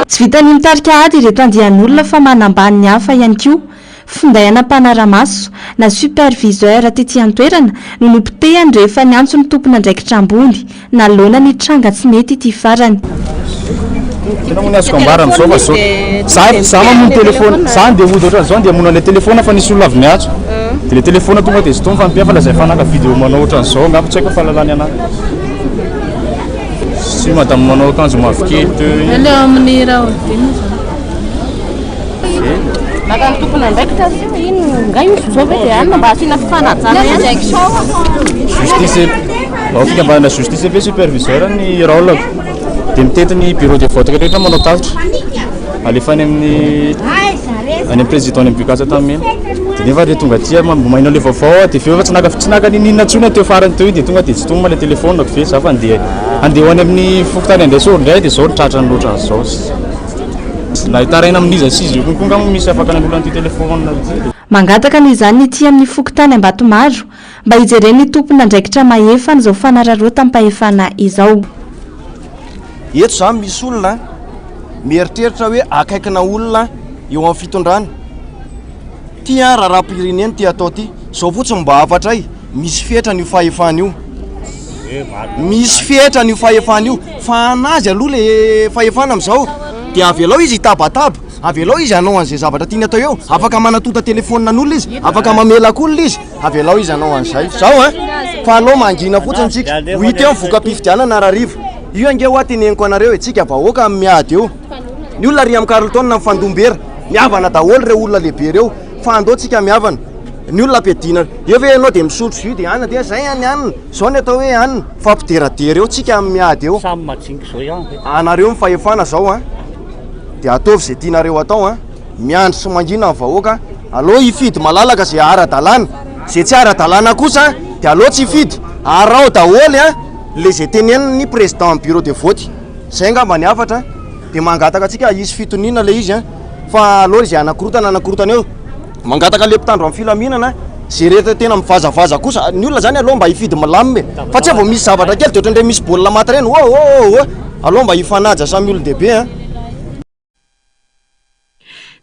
Tsy vitan'ny mitarika ady ireto andian'olona fa manambany ny hafa ihany koa. Finday ana mpanara-maso na superviseur tety an-toerana no nopotehany rehefa niantso ny tompon'andraikitra ambony nanoloana ny tranga tsy nety ity farany. Inona moa ny azoko ambara amin'izao fa zao za za mamono téléphone za andeha hody ohatran'izao andeha hamono an'ilay téléphone fa nisy olona avy niantso dia ilay téléphone tonga dia sintominy fa ny mpihafa lazay fanaka vidéo manao ohatran'izao angamba tsy haiko ny fahalalany anahy sy madame manao akanjo mavokely teo iny. Aleo amin'ny Raholdina zany. Maka ny tompon'andraikitra ry zao ino nga io zao ve dia anona mba asiana fifanajana ihany. Justice ao fikambanana justice ve superviseur ny rôle-ko dia mitety ny bureau de vote rehetra manao tatitra alefa any amin'ny any amin'ny président any amin'ny Bukasa Antanimena dia nefa re tonga aty mba maheno le vaovao aho dia avy eo efa tsy naka tsy naka niniana intsony aho teo farany teo iny dia tonga dia tsy tonga ilay téléphone-ko ve za fa andeha andeha ho any amin'ny fokontany Andraisoro indray dia izao no tratran'ny ohatran'izao. Na hitaraina amin'iza sy iza io konko angamba misy afaka nanolo an'ity telephone ity. Mangataka noho izany ny ety amin'ny fokontany Ambatomaro mba hijeren'ny tompon'andraikitra mahefa an'izao fanararaotam-pahefana izao. Eto izany misy olona mieritreritra hoe akaikina olona eo amin'ny fitondrana. Ty an raharaham-pirenena ity atao ity. Izao fotsiny mba hafatray, misy fetrany io fahefana io. Misy fetrany io fahefana io. Fa anazy aloha le fahefana amin'izao. Dia avelao izy hitabataba, avelao izy hanao an'izay zavatra tiany atao eo. Afaka manatonta telefaonina an'olona izy, afaka mamelaka olona izy, avelao izy hanao an'izay. Zao an, fa aleo mangina fotsiny tsika. Ho hita eo ny voka-pifidianana rahariva. Io ange hoa teneniko anareo e, tsika vahoaka miady eo. Ny olona ary amin'ny Carlton mifandom-bera. Mihavana daholo ireo olona lehibe ireo fa andao tsika mihavana. Ny olona ampiadiana eo ve ianao dia misotro jus dia anona dia zay any anona. Zao ny atao hoe anona. Fampideradera eo tsika amin'ny miady eo. Samy majinga zao ihany ve? Anareo ny fahefana zao an. Dia ataovy izay tianareo atao an. Miandry sy mangina ny vahoaka. Aleo hifidy malalaka izay ara-dalàna. Izay tsy ara-dalàna kosa dia aleo tsy hifidy. Araho daholo an le izay tenenin'ny président bureau de vote. Zay angamba ny hafatra an. Dia mangataka antsika hisy fitoniana ilay izy an, fa aleo izay hanakorotana hanakorotana eo. Mangataka le mpitandro amin'ny filaminana ze rehetra tena mivazavaza kosa, ny olona zany aleo mba hifidy milamina e, fa tsy hoe vao misy zavatra kely de ohatran'ireny misy baolina maty ireny, oh oh oh, aleo mba hifanaja samy olon-dehibe an.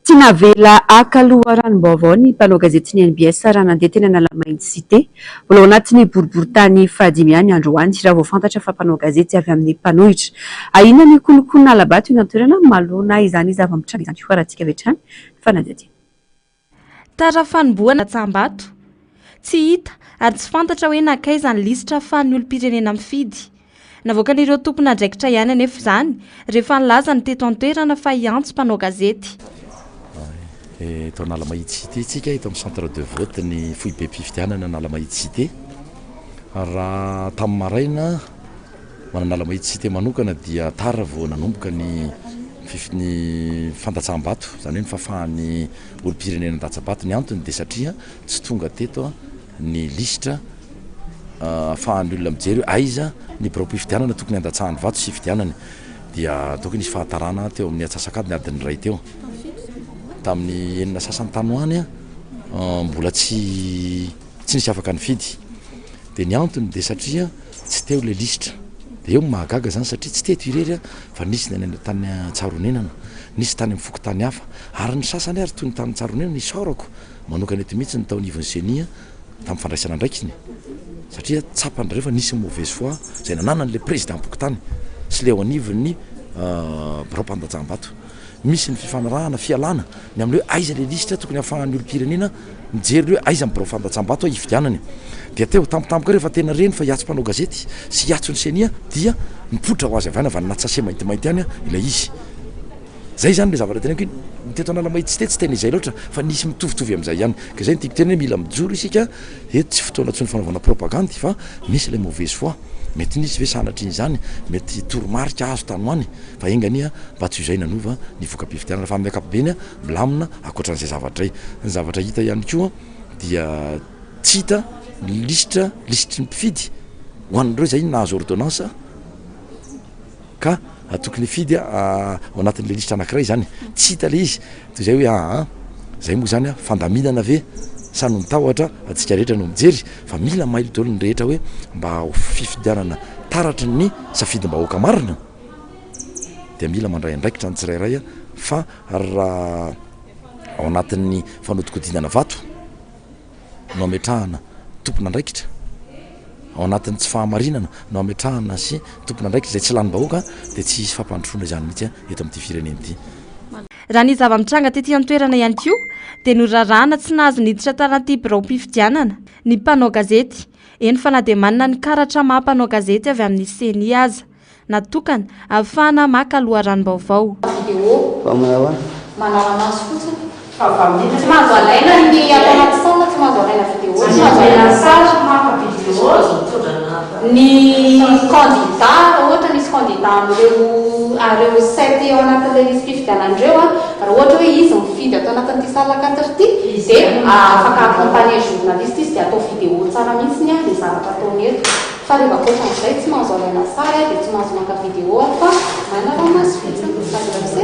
Tsy navela haka loharanom-baovao ny mpanao gazetin'ny NBS raha nandeha teny Analamahitsy Cité. Mbola ao anatin'ny boriborintany fahadimy ihany androany raha vao fantatra fa mpanao gazety avy amin'ny mpanohitra. Ahiana ny hikonokonona hala-bato eny an-toerana manoloana izany zava-mitranga izany. Hoarahantsika avy hatrany ny fanadihadiana. Tara fanombohana tsahambato. Tsy hita ary tsy fantatra hoe nankaiza ny lisitra ahafahan'ny olom-pirenena mifidy. Navoakan'ireo tompon'andraikitra ihany anefa izany rehefa nilaza ny teto an-toerana fa hiantso mpanao gazety. Eto Analamahitsy Cité isika, eto amin'ny centre de vote ny foibem-pifidianana Analamahitsy Cité. Raha tamin'ny maraina, ho an'Analamahitsy Cité manokana dia tara vao nanomboka ny ny fandatsaham-bato, izany hoe ny fahafahan'ny olom-pirenena handatsa-bato. Ny antony dia satria tsy tonga teto ny lisitra ahafahan'ny olona mijery hoe aiza ny biraom-pifidianana tokony handatsahany vato sy hifidianany. Dia ataoko hoe nisy fahatarana teo amin'ny antsasak'adiny, adiny iray teo. Tamin'ny enina sasany tany ho any mbola tsy tsy nisy afaka nifidy. Dia ny antony dia satria tsy teo ilay lisitra. Dia eo no mahagaga izany satria tsy teto irery fa nisy ny any tany Antsaronenana, nisy tany amin'ny fokontany hafa ary ny sasany ary toy ny tany Antsaronenana isaorako manokana eto mihitsy ny tao anivon'ny Ceni tamin'ny fandraisana andraikiny satria tsapan-dry zareo fa nisy mauvaise foi izay nananan'ilay président-pokontany sy ilay eo anivon'ny biraom-pandatsaham-bato. Misy ny fifanarahana, fialana ny amin'ny hoe aiza ilay lisitra tokony hahafahan'ny olom-pirenena mijery hoe aiza ny birao fandatsaham-bato hifidianany. Dia teo tampotampoka rehefa tena reny fa hiantso mpanao gazety sy hiantso ny Ceni dia nipoitra ho azy avy any avy any anaty sachet maintimainty any ilay izy. Zay zany le zavatra teneniko hoe ny teto Analamahitsy tsy tetsy tena izay loatra fa nisy mitovitovy amin'izay ihany. Ka izay no tiako tenenina hoe mila mijoro isika, eto tsy fotoana intsony fanaovana propagandy fa misy ilay mauvaise foi. Mety nisy ve sanatria izany, mety toromarika azo tany ho any fa enga anie mba tsy ho izay nanova ny voka-pifidianana fa amin'ny ankapobeny milamina ankoatran'izay zavatra izay. Ny zavatra hita ihany koa dia tsy hita ny lisitra, lisitry ny mpifidy ho an'ireo izay nahazo ordonnance. Ka tokony hifidy ao anatin'ilay lisitra anankiray izany. Tsy hita ilay izy. Toy izay hoe aa, izay moa izany fandaminana ve sa noho ny tahotra, antsika rehetra no mijery fa mila mailo daholo ny rehetra hoe mba ho fifidianana taratry ny safidim-bahoaka marina dia mila mandray andraikitra ny tsirairay fa raha ao anatin'ny fanodikodinana vato no ametrahana tompon'andraikitra, ao anatin'ny tsy fahamarinana no ametrahana sy tompon'andraikitra izay tsy lanim-bahoaka dia tsy hisy fampandrosoana izany mihitsy eto amin'ity firenena ity. Raha ny zava-mitranga tety an-toerana ihany koa dia norarahana tsy nahazo niditra tanaty biraom-pifidianana ny mpanao gazety, eny fa na dia manana ny karatra maha mpanao gazety avy amin'ny Ceni aza. Natokana ahafahana maka loharanom-baovao. Vidéo. Manara-maso fotsiny. Tsy mahazo alaina ny ato anaty salle, tsy mahazo alaina vidéo, tsy mahazo alaina sary. Ny candidat, raha ohatra misy candidat amin'ireo ireo sept ao anatin'ilay lisi-pifidianana ireo an, raha ohatra hoe izy mifidy ato anatin'ity salle quatre ity dia afaka accompagner journaliste izy dia atao vidéo tsara mihitsy an ilay zavatra ataony eto. Fa rehefa ankoatran'izay tsy mahazo alaina sary dia tsy mahazo maka vidéo ary fa manara-maso fotsiny. Azo ramose?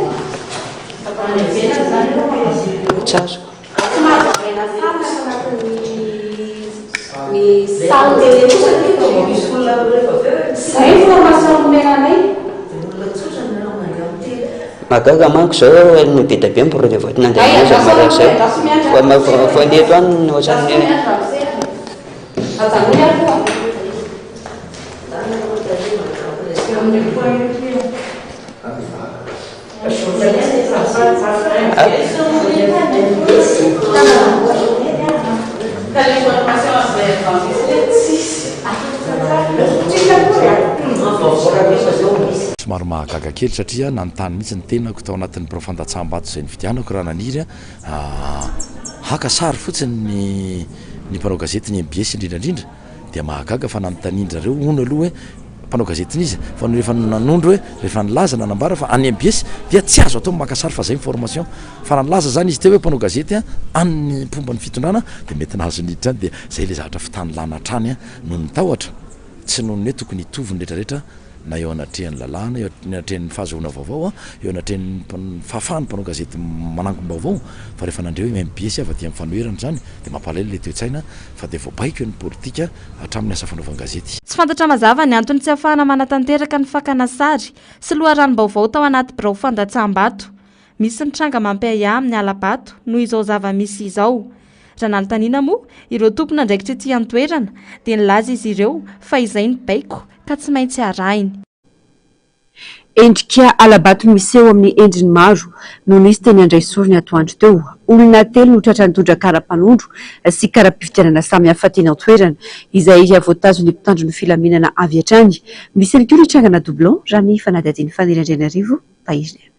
Tsy azoko. Tsy mahazo alaina sary ny ato anatin'ny ny salle. Izay ny formation nomena anay. Mahagaga manko zao ny be dia be ny bureau de vote nandeha namonjy azy maraina zay. Fa ny eto any ohatran'ny. Ajanony aloha. Somary mahagaga kely satria nanontany mihitsy ny tenako tao anatin'ny birao fandatsaham-bato izay nividianako raha naniry haka sary fotsiny ny ny mpanao gazety ny mbs indrindra indrindra dia mahagaga fa nanontanian-dry zareo hono aloha hoe mpanao gazetin'iza fa rehefa nanondro hoe rehefa nilaza nanambara fa any mbs dia tsy azo atao ny maka sary fa zay ny formation fa raha nilaza zany izy teo hoe mpanao gazety any mpomba ny fitondrana dia mety nahazo niditra any dia zay le zavatra fitanilana hatrany noho ny tahotra tsy noho ny hoe tokony hitovy ny rehetra rehetra. na eo anatrehan'ny lalàna, eo anatrehan'ny fahazahoana vaovao, eo anatrehan'ny fahafahan'ny mpanao gazety manangom-baovao, fa rehefa nandre hoe MBS avy aty amin'ny fanoherana izany dia mampalahelo ilay toe-tsaina fa dia voabaiko ny politika hatramin'ny asa fanaovan-gazety. Tsy fantatra mazava ny antony tsy ahafahana manatanteraka ny fakana sary sy loharanom-baovao tao anaty birao fandatsaham-bato. Misy ny tranga mampiahiahy amin'ny hala-bato noho izao zava-misy izao. Raha nanontaniana moa ireo tompon'andraikitra ety an-toerana dia nilaza izy ireo fa izay ny baiko ka tsy maintsy arahiny. Endrika hala-bato miseho amin'ny endriny maro no nisy teny Andraisoro ny atoandro teo. Olona telo no tratra nitondra kara-panondro sy kara-pifidianana samihafa teny an-toerana, izay voatazon'ny mpitandro ny filaminana avy hatrany. Misy ihany koa ny trangana doublon, raha ny fanadihadian'i Faniry Andrianarivo Tahirina.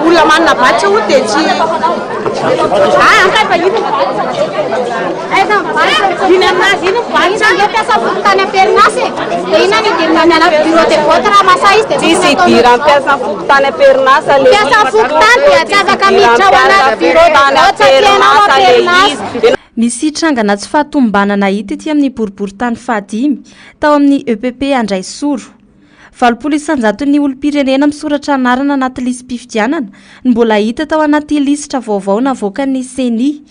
Olona manana batsa hono dia tsy Ah, ankay fa ino Aiza ny batsa? Iny aminazy iny ny batsa. Iny mpiasa fokontany am-perinasa e. Dia iny any idirana any anaty bureau de vote raha masahy izy dia Tsisy idiran'ny mpiasa fokontany am-perinasa le Mpiasa fokontany dia tsy afaka miditra ao anaty bureau de vote satria ianao am-perinasa. Misy trangana tsy fahatomombanana hita ety amin'ny boriborintany fahadimy tao amin'ny EPP Andraisoro. 80 isan-jaton'ny olom-pirenena misoratra anarana anaty lisi-pifidianana no mbola hita tao anaty lisitra vaovao navoakan'ny Ceni.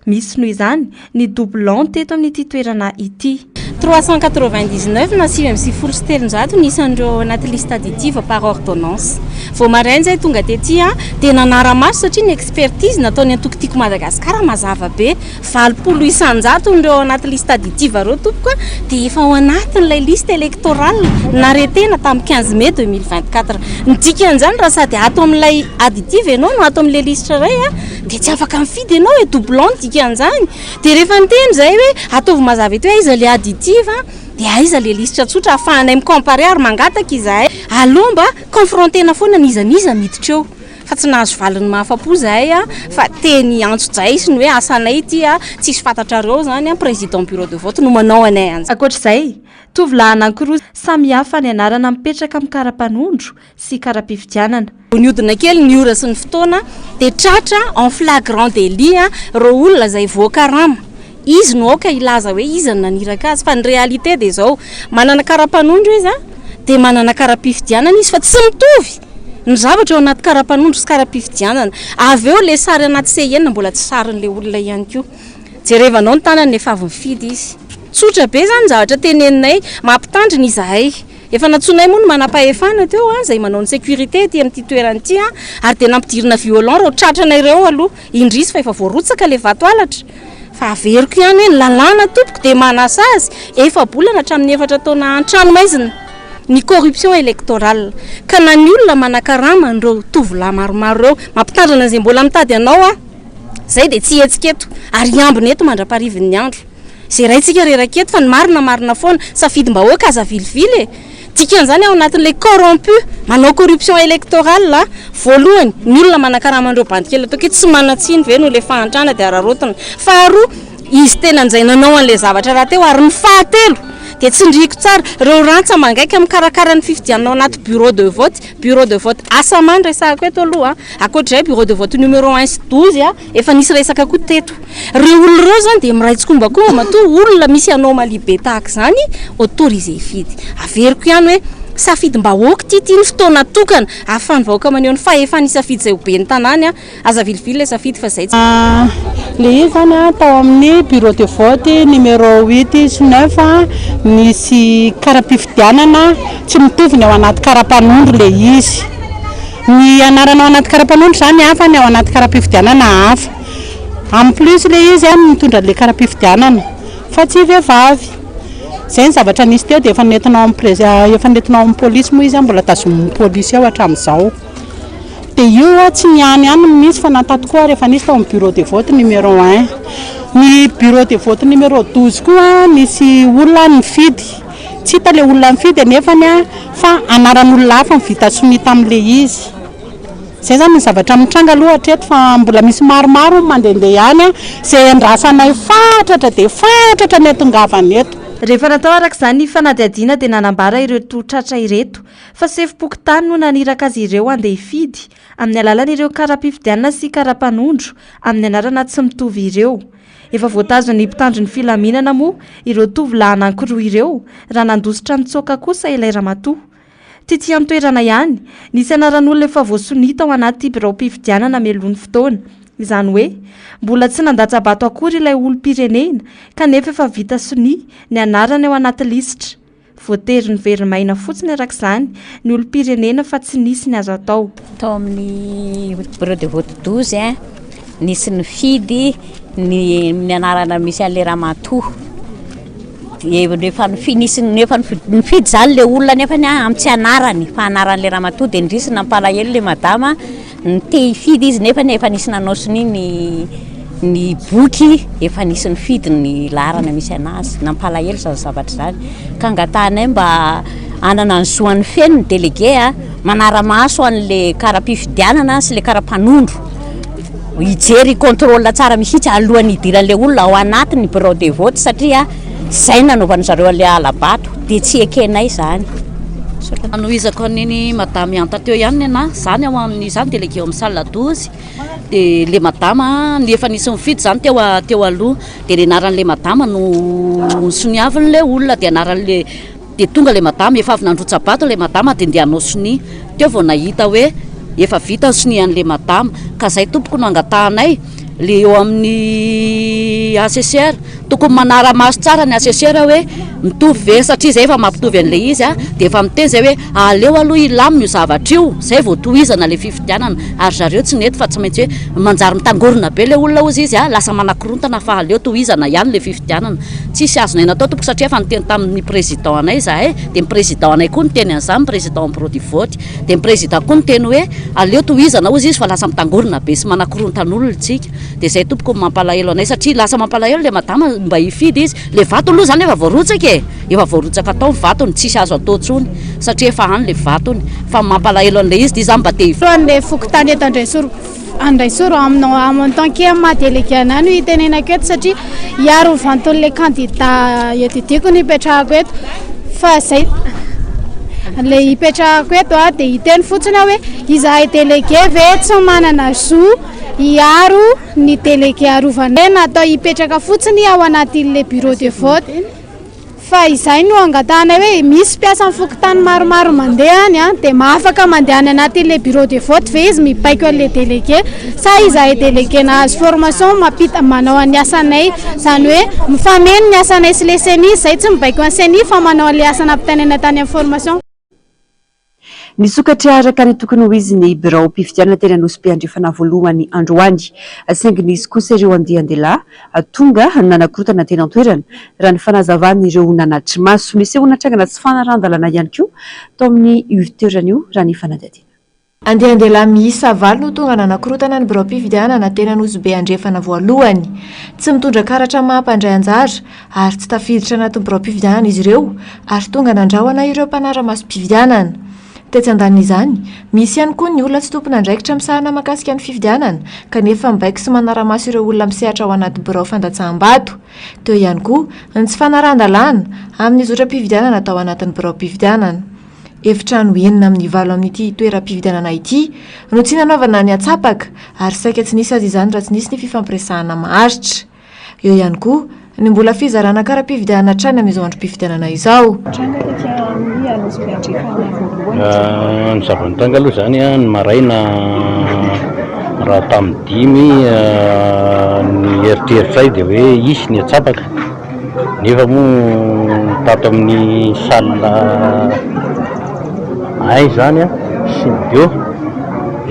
Misy noho izany ny doublon teto amin'ity toerana ity. 399 na 399 ny isan'ireo ao anaty liste additive par ordonnance. Vao maraina izay tonga tety dia nanara-maso satria ny expertise nataon'ny antoko Tiako Madagasikara mazava be. 80 isan-jaton'ireo ao anaty liste additive ireo tompoko dia efa ao anatin'ilay liste électorale naretena tamin'ny 15 mai 2024. Ny dikan'izany raha sady ato amin'ilay additive ianao no ato amin'ilay lisitra iray dia tsy afaka mifidy ianao e, doublon ny dikan'izany. Dia rehefa niteny izahay hoe ataovy mazava eto hoe aiza ilay additive dia aiza ilay lisitra tsotra ahafahanay mi-comparer ary mangataka izahay aleo mba confronter-na foana n'iza n'iza miditra eo. Fa tsy nahazo valiny mahafapo izahay fa teny antsojay sy ny hoe asanay ity tsisy fantatrareo izany, président bureau de vote no manao anay an'izany. Ankoatra izay, tovolahy anankiroa samy hafa ny anarana mipetraka amin'ny kara-panondro sy kara-pifidianana. Nihodina kely ny ora sy ny fotoana dia tratra en flagrant délit ireo olona izay voakarama. Izy no aoka hilaza hoe iza no naniraka azy fa ny réalité dia izao, manana kara-panondro izy dia manana kara-pifidianana izy fa tsy mitovy ny zavatra ao anaty kara-panondro sy kara-pifidianana. Avy eo ilay sary anaty CIN mbola tsy sarin'ilay olona ihany koa. Jerevanao ny tanany efa avy nifidy izy. Tsotra be izany ny zavatra teneninay, mampitandrina izahay. Efa nantsoinay moa ny manam-pahefana teo izay manao ny sécurité ety amin'ity toerana ity ary dia nampidirina violon ireo tratranay ireo aloha. Indrisy fa efa voarotsaka ilay vato halatra. Fa averiko ihany hoe ny lalàna tompoko dia manasazy efa-bolana hatramin'ny efatra taona an-tranomaizina ny corruption électorale. Ka na ny olona manakarama an'ireo tovolahy maromaro ireo, mampitandrina an'izay mbola mitady anao aho, izay dia tsy hihetsika eto ary hiambina eto mandra-paharivin'ny andro. Izay raintsika reraka eto fa ny marina marina foana. Safidim-bahoaka aza avilivily e! Dikan'izany ao anatin'ilay corrompu, manao corruption électorale, voalohany, ny olona manakarama an'ireo bandy kely ataoko hoe tsy manan-tsiny ve noho ilay fahantrana dia araraotina. Faharoa, izy tenany izay nanao an'ilay zavatra rahateo ary ny fahatelo dia tsindriako tsara, ireo rantsa-mangaika mikarakara ny fifidianana ao anaty bureau de vote, bureau de vote Asama no resahako eto aloha an, ankoatr'izay bureau de vote numéro un sy 12 an, Efa nisy resaka koa teto. Ireo olona ireo izany dia miray tsikombakomba matoa olona misy anomalie be tahaka izany autorisé hifidy. Averiko ihany hoe safidim-bahoaka ity, ity ny fotoana tokana ahafahan'ny vahoaka maneho ny fahefany hisafidy izay ho ben'ny tanàny. Aza avilivily ilay safidy fa izay tsy. Ilay izy izany tao amin'ny bureau de vote numéro huit sy neuf nisy kara-pifidianana tsy mitovy ny ao anaty kara-panondro ilay izy. Ny anarana ao anaty kara-panondro izany hafa, ny ao anaty kara-pifidianana hafa. En plus ilay izy an, mitondra an'ilay kara-pifidianana fa tsy vehivavy. Izay ny zavatra nisy teo dia efa nentina ao amin'ny prez- efa nentina ao amin'ny polisy moa izy an, mbola tazomin'ny polisy ao hatramin'izao. Dia io an, tsy ny any ihany no nisy fa na tato koa ary efa nisy tao amin'ny bureau de vote numéro un. Ny bureau de vote numéro 12 koa nisy olona nifidy. Tsy hita ilay olona nifidy anefany fa anaran'olona hafa no vita sonia tamin'ilay izy. Izay izany ny zavatra mitranga aloha hatreto fa mbola misy maromaro mandehandeha ihany izay andrasanay fatratra dia fatratra ny hatongavany eto. Rehefa natao araka izany ny fanadihadiana dia nanambara ireto tratra ireto fa sefom-pokontany no naniraka azy ireo handeha hifidy amin'ny alalan'ireo kara-pifidianana sy kara-panondro amin'ny anarana tsy mitovy ireo. Efa voatazon'ny mpitandro ny filaminana moa ireo tovolahy anankiroa ireo raha nandositra nitsoaka kosa ilay ramatoa. Tety an-toerana ihany, nisy anaran'olona efa voasonia tao anaty biraom-pifidianana mialoha ny fotoana. Izany hoe, mbola tsy nandatsa-bato akory ilay olom-pirenena kanefa efa vita sonia ny anarany ao anaty lisitra. Voatery niveri-maina fotsiny araka izany ny olom-pirenena fa tsy nisy ny azo atao. Tao amin'ny bureau de vote 12, nisy nifidy ny ny anarana misy an'ilay ramatoa. Dia rehefa nifi- nisy nefa nifidy izany ilay olona nefany amin'ny tsy anarany fa anaran'ilay ramatoa dia indrisy nampalahelo ilay madama. Ny te hifidy izy nefa efa nisy nanao sonia ny ny boky efa nisy nifidy ny laharana misy anazy. Nampalahelo izany zavatra izany. Ka angatahanay mba hanana ny zo an'ny feno ny délégué a, manara-maso an'le kara-pifidianana sy le kara-panondro. Hijery hi-contrôle tsara mihitsy alohan'ny hidiran'le olona ao anatin'ny bureau de vote satria izay nanaovan'ny zareo an'le hala-bato dia tsy ekenay izany. Anohizako an'iny madame Ihanta teo ihany ny anah, za ny ao amin'ny, za ny délégué ao amin'ny salle 12, dia le madama ny efa nisy nifidy zany teo teo aloha, dia ny anaran'le madama no nosoniavin'le olona, dia anaran'le, dia tonga le madama, efa avy nandrotsa-bato le madama dia ndeha hanao sonia, teo vao nahita hoe efa vita ny sonian'le madama, ka zay tompoko no angatahanay, le eo amin'ny assesseur, Tokony manara-maso tsara ny assesseur hoe mitovy ve satria zay efa mampitovy an'ilay izy a, dia efa miteny zay hoe aleo aloha hilamina io zavatra io zay vao tohizana ilay fifidianana ary zareo tsy nety fa tsy maintsy hoe manjary mitangorona be ilay olona hozy izy a, lasa manakorontana fa aleo tohizana ihany ilay fifidianana. Tsisy azonay natao tompoko satria efa niteny tamin'ny président anay izahay dia ny président anay koa niteny an'izany, ny président bureau du vote, dia ny président koa niteny hoe aleo tohizana hozy izy fa lasa mitangorona be sy manakorontan'olona isika. Dia izay tompoko no mampalahelo anay satria lasa mampalahelo ilay madama mba hifidy izy. Ilay vato aloha izany efa voarotsaka e! Efa voarotsaka tao ny vatony, tsisy azo atao intsony satria efa any ilay vatony. Fa ny mampalahelo an'ilay izy dia izy izany mba te hifidy. An'ilay fokontany eto Andraisoro Andraisoro aminao en tant que amin'ny maha délégué anah no itenenako eto satria hiaro ny venton'ilay candidat étudiako no ipetrahako eto fa zay ilay ipetrahako eto a dia hiteny fotsiny aho hoe izahay délégué ve tsy manana zo hiaro ny délégué arovana natao hipetraka fotsiny ao anatin'ilay bureau de vote fa izay no angatahanay hoe misy mpiasan'ny fokontany maromaro mandeha any an, dia afaka mandeha any anatin'ilay bureau de vote ve izy mibaiko an'ilay délégué sa izahay délégué nahazo formation mampita manao ny asanay, izany hoe mifameno ny asanay sy ilay ceni, izay tsy mibaiko an'ny ceni fa manao an'ilay asa nampitainaina tany amin'ny formation. Nisokatra araka ny tokony ho izy ny biraom-pifidianana teny Anosibe Andrefana voalohany androany. Saingy nisy kosa ireo andian-dehilahy tonga nanakorontana teny an-toerana, raha ny fanazavan'ireo nanatri-maso. Nisehoana trangana tsy fanarahan-dalàna ihany koa tao amin'ny io toerana io, raha ny fanadihadiana. Andian-dehilahy miisa valo no tonga nanakorontana ny biraom-pifidianana teny Anosibe Andrefana voalohany. Tsy mitondra karatra maha mpandray anjara ary tsy tafiditra anatin'ny biraom-pifidianana izy ireo ary tonga nandrahona ireo mpanara-masom-pifidianana. Tetsy andanin'izany, misy ihany koa ny olona tsy tompon'andraikitra misahana mahakasika ny fifidianana kanefa mibaiko sy manara-maso ireo olona misehatra ao anaty birao fandatsaham-bato. Teo ihany koa ny tsy fanarahan-dalàna amin'ny zotram-pifidianana tao anatin'ny biraom-pifidianana. Efitrano enina amin'ny valo amin'ity toeram-pifidianana ity no tsy nanaovana ny atsapaka ary saika tsy nisy aza izany raha tsy nisy ny fifampiresahana maharitra. Eo ihany koa ny mbola fizarana kara-pifidianana hatrany amin'izao androm-pifidianana izao. Tranga tety amin'ny Anosibe Andrefana voalohany. Ny zava-nitranga aloha izany ny maraina raha tamin'ny dimy ny eritreritray dia hoe hisy ny atsapaka nefa moa tato amin'ny salle un izany sy ny deux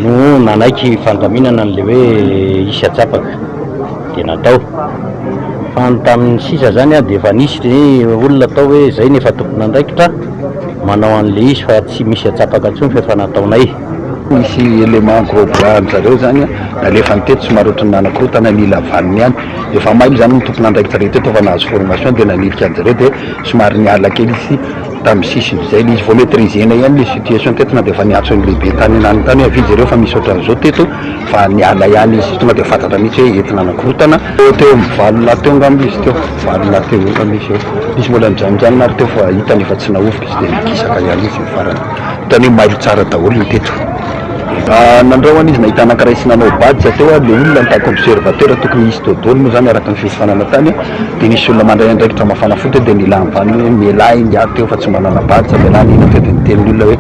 no nanaiky fandaminana an'ilay hoe hisy atsapaka. dia natao. Fa ny tamin'ny sisa zany dia efa nisy ny olona atao hoe zay no efa tompon'andraikitra manao an'ilay izy fa tsy misy atsapaka intsony fa efa nataonay. Nisy élément gros bras an-dry zareo zany nalefany teto somary ohatran'ny nanakorontana nila vaniny ihany. Efa mailo zany ny tompon'andraikitra rehetra eto fa nahazo formation dia nanilika an-jareo dia somary niala kely izy tamin'ny sisiny. Zay le izy vao maitriser-na ihany le situation teto na dia efa niantso ny lehibe tany ananona tany hoe avia jereo fa misy ohatran'izao teto fa niala ihany izy. Tonga dia fantatra mihitsy hoe entina hanakorontana. Teo amin'ny valolahy teo angamba izy teo, valolahy teo angamba izy eo. Nisy mbola nijanonjanona ary teo fa hitany efa tsy nahovoka izy dia nikisaka ihany izy ny farany. Hitany hoe mailo tsara daholo ny teto. Nandrahona izy nahita anankiray sy nanao badge teo ary le olona en tant qu'observateur tokony hisy teo daholo moa zany araka ny fiofanana tany dia nisy olona mandray andraikitra mafana fo teo dia nilà-mivany hoe mialà ingahy teo fa tsy manana badge mialà nina teo dia niteny ny olona hoe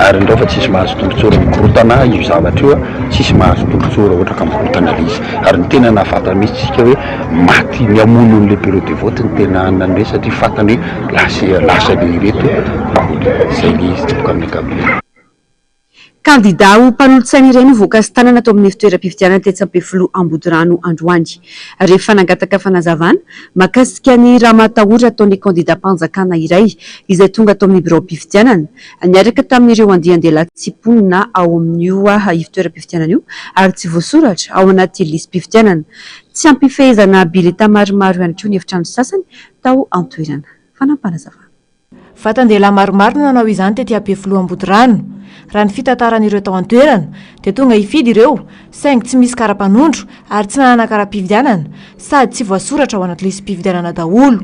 ary ndrao fa tsisy mahazo tombotsoa raha mikorotana io zavatra io tsisy mahazo tombotsoa raha ohatra ka mikorotana le izy ary ny tena nahafantatra mihitsy tsika hoe maty ny hamono an'le bureau de vote ny tena nanome satria fantany hoe lasa lasa le ireto zay le izy tompoko amin'ny ankapobeny. Kandidà ho mpanolotsaina iray no voakasi-tanana tao amin'ny fitoeram-pifidianana tetsy Ampefiloha Ambodirano androany. Rehefa nangataka fanazavana mahakasika ny ramatahora ataon'ny kandidàm-panjakana iray izay tonga tao amin'ny biraom-pifidianana niaraka tamin'ireo andian-dehilahy tsy mponina ao amin'io ivon-toeram-pifidianana io ary tsy voasoratra ao anaty lisi-pifidianana. Tsy ampy fehezana bileta maromaro ihany koa ny efitrano sasany tao an-toerana. Fanampinazavana. Vatan-dehilahy maromaro no nanao izany tety Ampefiloha Ambodirano. Raha ny fitantaran'ireo tao an-toerana, dia tonga hifidy ireo, saingy tsy misy kara-panondro ary tsy nanana kara-pifidianana, sady tsy voasoratra ao anaty lisi-pifidianana daholo.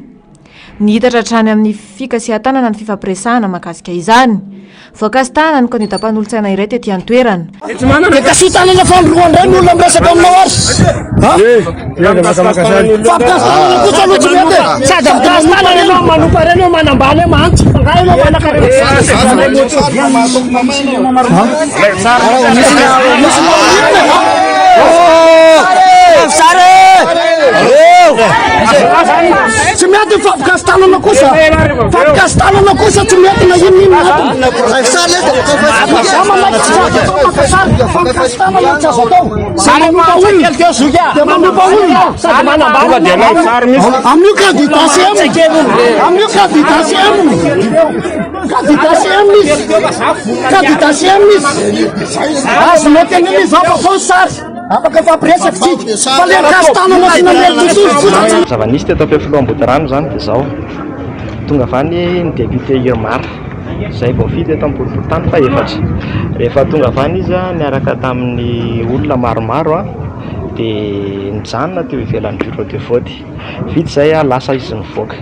Nihitatra hatrany amin'ny fikasihan-tanana ny fifampiresahana mahakasika izany. Voakasi-tanana ny kandida mpanolotsaina iray tety an-toerana. Dia kasiho-tanana fanindroany indray ny olona miresaka aminao ary. Ha? Fampikasi-tanana kosa aloha tsy mety e. Sady ampikasi-tanana ianao manompa ireny hoe manambany hoe mahantra. Fa nga ianao manankarena. Tsy mety ny fampikasi-tanana kosa. Fampikasi-tanana kosa tsy mety na inona inona antony. Za manaiky tsy azo atao maka sary. Fampikasi-tanana tsy azo atao. Sady manompa olona. Dia manompa olona. Sady manambany. Amin'io candidat CM. Amin'io candidat CM. Candidat CM izy. Candidat CM izy. Azonao tenenina izy fa fao sary. Afaka mifampiresaka tsika. Fa le mikasi-tanana sy namely tontolo fotsiny tsy. Zava-nisy teto Ampefiloha Ambodirano izany dia izao, tonga avy any ny député Irmar izay voafidy eto amin'ny boriborintany fahefatra. Rehefa tonga avy any izy niaraka tamin'ny olona maromaro dia nijanona teo ivelan'ny bureau de vote. Vita izay lasa izy nivoaka.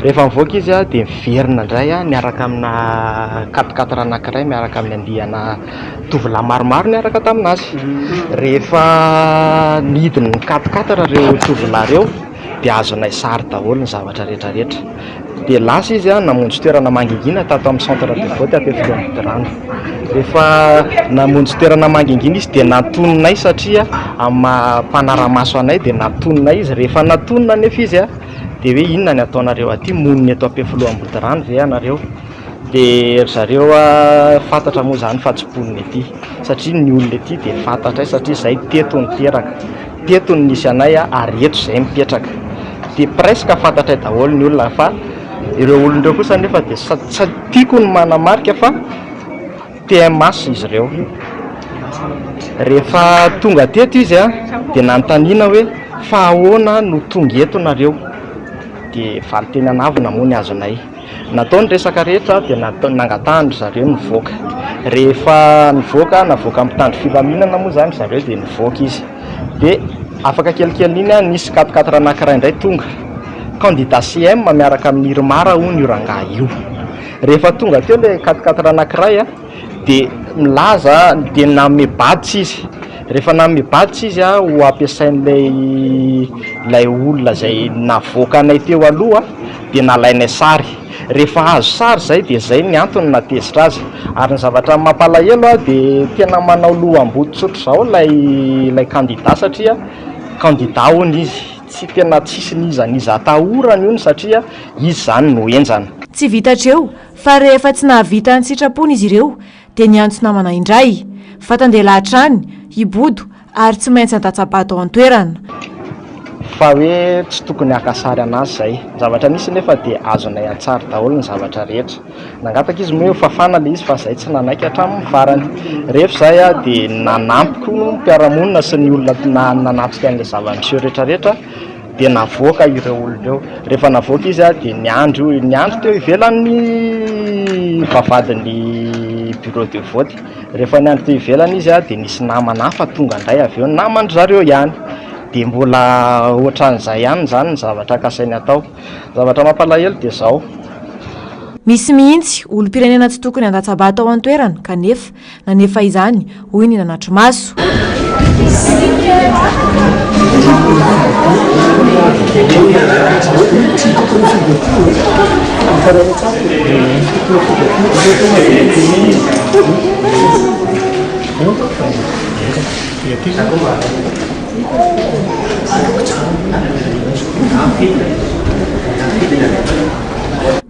Rehefa nivoaka izy dia niverina indray niaraka amina quatre quatre anankiray miaraka amin'ny andiana tovolahy maromaro niaraka tamin'azy. Rehefa nidina ny quatre quatre ireo tovolahy ireo dia azonay sary daholo ny zavatra rehetra rehetra. Dia lasa izy namonjy toerana mangingina tato amin'ny centre de vote Ampefiloha Ambodirano. Rehefa namonjy toerana mangingina izy dia natoninay satria amin'ny maha mpanara-maso anay dia natoninay izy. Rehefa natonina anefa izy dia hoe inona ny ataonareo aty, monina eto Ampefiloha Ambodirano ve ianareo? Dia ry zareo fantatra moa izany fa tsy mponina ety satria ny olona ety dia fantatray satria izahay teto no teraka, teto no nisy anay ary eto izahay mipetraka. Dia presque fantatray daholo ny olona fa ireo olona ireo kosa anefa dia sa- tiako ny manamarika fa TMH izy ireo. Rehefa tonga teto izy dia nanontaniana hoe fa ahoana no tonga eto nareo? Dia valin-teny an'avona moa ny azonay. Natao ny resaka rehetra dia nangatahan-dry zareo nivoaka. Rehefa nivoaka, navoaka mpitandro filaminana moa izany ry zareo dia nivoaka izy. Dia afaka kelikelin'iny nisy quatre quatre anankiray indray tonga. Candidat CM miaraka amin'i Irmar hono io rangahy io. Rehefa tonga teo ilay quatre quatre anankiray dia milaza dia nanome badge izy. Rehefa nanome badge izy ho ampiasain'ilay ilay olona izay navoakanay teo aloha dia nalainay sary. Rehefa azo sary izay dia izay ny antony nahatezitra azy. Ary ny zavatra mampalahelo dia tena manao loham-boto tsotra izao ilay ilay kandida satria kandida hono izy. Tsy tena tsisy n'iza n'iza atahorany hono satria izy izany no henjana. Tsy vita hatreo fa rehefa tsy nahavita ny sitrapony izy ireo dia niantso namana indray. Vatan-dehilahy hatrany, hibodo ary tsy maintsy handatsa-bato ao an-toerana. fa hoe tsy tokony haka sary anazy izay. Ny zavatra nisy nefa dia azonay an-tsary daholo ny zavatra rehetra. Nangataka izy moa hoe hofafana ilay izy fa izay tsy nanaiky hatramin'ny farany. Rehefa izay dia nanampy koa ny mpiara-monina sy ny olona nanatrika an'ilay zava-niseho rehetra rehetra dia navoaka ireo olona ireo. Rehefa navoaka izy dia niandry niandry teo ivelan'ny vavahadin'ny bureau de vote. Rehefa niandry teo ivelany izy dia nisy namana hafa tonga indray avy eo, naman-dry zareo ihany. Dia mbola ohatran'izay ihany izany ny zavatra kasainy atao. Ny zavatra mampalahelo dia izao. Misy mihitsy olom-pirenena tsy tokony handatsa-bato ao an-toerana kanefa nanefa izany, hoy ny nanatri-maso.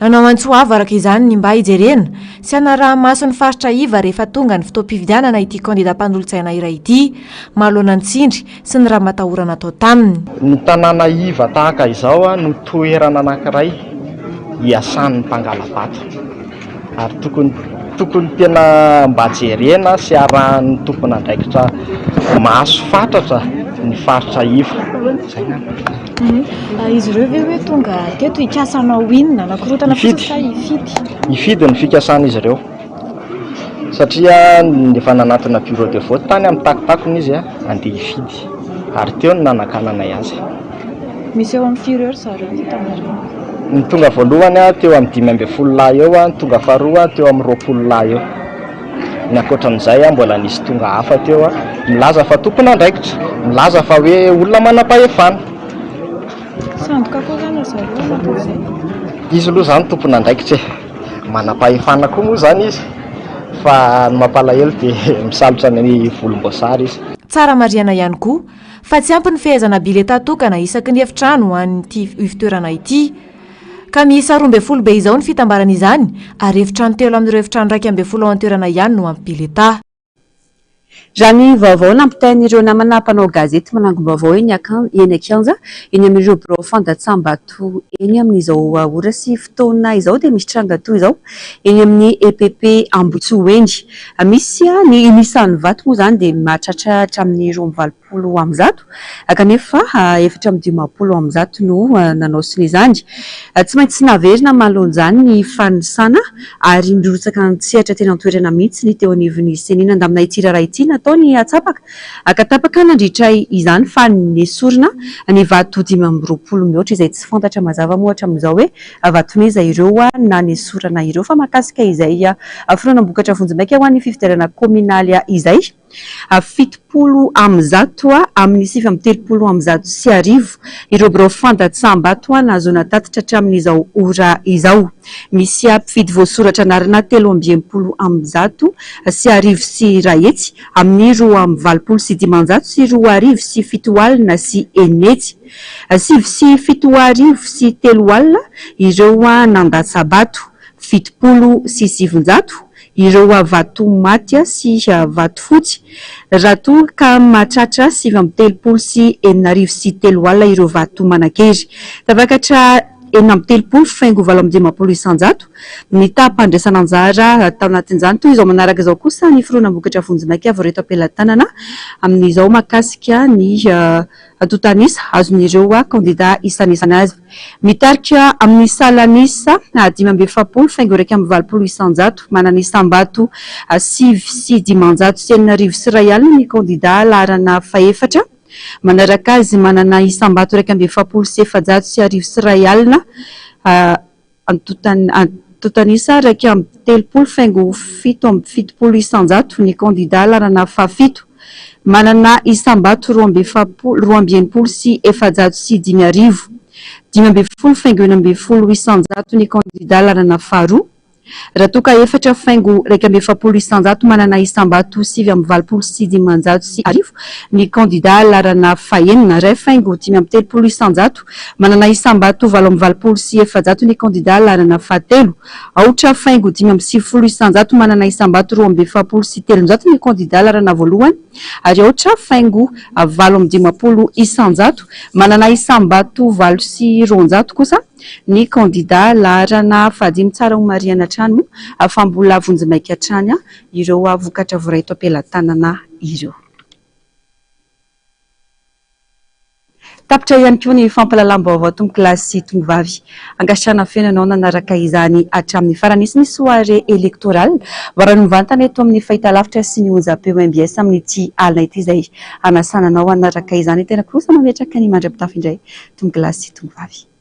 Nanao antso avo araka izany ny mba hijerena sy hanaraha-maso ny faritra iva rehefa tonga ny fotoam-pifidianana ity kandida mpanolotsaina iray ity manoloana ny tsindry sy ny ramatahorana atao taminy. Ny tanàna iva tahaka izao no toerana anankiray iasan'ny mpangala-bato ary tokony tokony tena mba jerena sy arahan'ny tompon'andraikitra maso fatratra ny faritra iva. Izay angamba. Izy ireo ve hoe tonga teto hikasa hanao inona? Hanakorontana fotsiny sa hifidy? Hifidy ny fikasan'izy ireo satria efa nanatona bureau de vote tany amin'ny takotakony izy handeha hifidy ary teo no nanakananay azy. Misy eo amin'ny firy eo ry zareo no hitanareo? Ny tonga voalohany teo amin'ny 15 lahy eo, ny tonga faharoa teo amin'ny 20 lahy eo. Ny ankoatran'izay mbola nisy tonga hafa teo milaza fa tompon'andraikitra, milaza fa hoe olona manam-pahefana. Sandoka koa izany ry zareo natao izay? Izy aloha izany tompon'andraikitra e! Manam-pahefana koa moa izany izy fa ny mampalahelo dia misalotra ny volomboasary izy. Tsara marihana ihany koa fa tsy ampy ny fehezana biletà tokana isaky ny efitrano ho an'ity ivotoerana ity. Ka miisa 12 be izao ny fitambaran'izany ary efitrano telo amin'ireo efitrano 11 ao an-toerana ihany no ampy biletà. Raha ny vaovao nampitain'ireo namana mpanao gazety manangom-baovao eny eny an-kianja eny amin'ireo birao fandatsaham-bato eny amin'izao ora sy fotoana izao dia misy tranga toy izao eny amin'ny EPP Ambohitsoa eny. Misy ny isan'ny vato moa izany dia mahatratra hatramin'ny 182 kanefa 154 no nanao sonia izany. Tsy maintsy naverina manoloana izany ny fanisana ary nirotsaka an-tsehatra teny an-toerana mihitsy ny teo anivon'ny Ceni nandamina ity raharaha ity. Natao ny atsapaka ka tapaka nandritra izany fa nesorina ny vato 25 mihoatra izay tsy fantatra mazava moa hatramin'izao hoe vaton'iza ireo na nesorana ireo fa mahakasika izay fironam-bokatra vonjimaika ho an'ny fifidianana kaominaly izay. 170 amin'ny 139 ireo birao fandatsaham-bato nahazoana tatitra hatramin'izao ora izao. Misy mpifidy voasoratra anarana 163 amby amin'ny 282 0600. 3009 ireo nandatsa-bato, 970 ireo vato maty sy vato fotsy, raha toa ka mahatratra 339 ireo vato manan-kery. Tafakatra 36,58% ny taham-pandraisana anjara tao anatin'izany. Toy izao manaraka izao kosa ny fironam-bokatra vonjimaika voareto am-pelatanana amin'izao mahakasika ny antontan'isa azon'ireo kandida isanisany azy. Mitarika amin'ny salan'isa 45,81%, manana isam-bato 609 ny kandida laharana fahefatra. Manaraka azy, manana isam-bato 441 401 Antontan'isa 31,77% ny kandidà laharana fahafito. Manana isam-bato 42 462. 15,16% ny kandidà laharana faharoa. Raha toa ka 4,41% manana isam-bato 1589 ny kandida laharana fahenina, 1,35% manana isam-bato 488 ny kandida laharana fahatelo, 8,95% manana isam-bato 342 ny kandida laharana voalohany ary 8,58% manana isam-bato 208 kosa ny kandida laharana fahadimy. Tsara homarihana hatrany moa fa mbola vonjimaika hatrany ireo vokatra voaray eto am-pelatanana ireo. Tapitra ihany koa ny fampahalalam-baovao tompokolahy sy tompovavy. Ankasitrahana feno ianao nanaraka izany hatramin'ny farany. Nisy ny soirée électorale voarany mivantana eto amin'ny fahitalavitra sy ny onjam-peo mbs amin'ity alina ity izay hanasana anao hanaraka izany. Tena kosa mametraka ny mandra-pitafy indray tompokolahy sy tompovavy.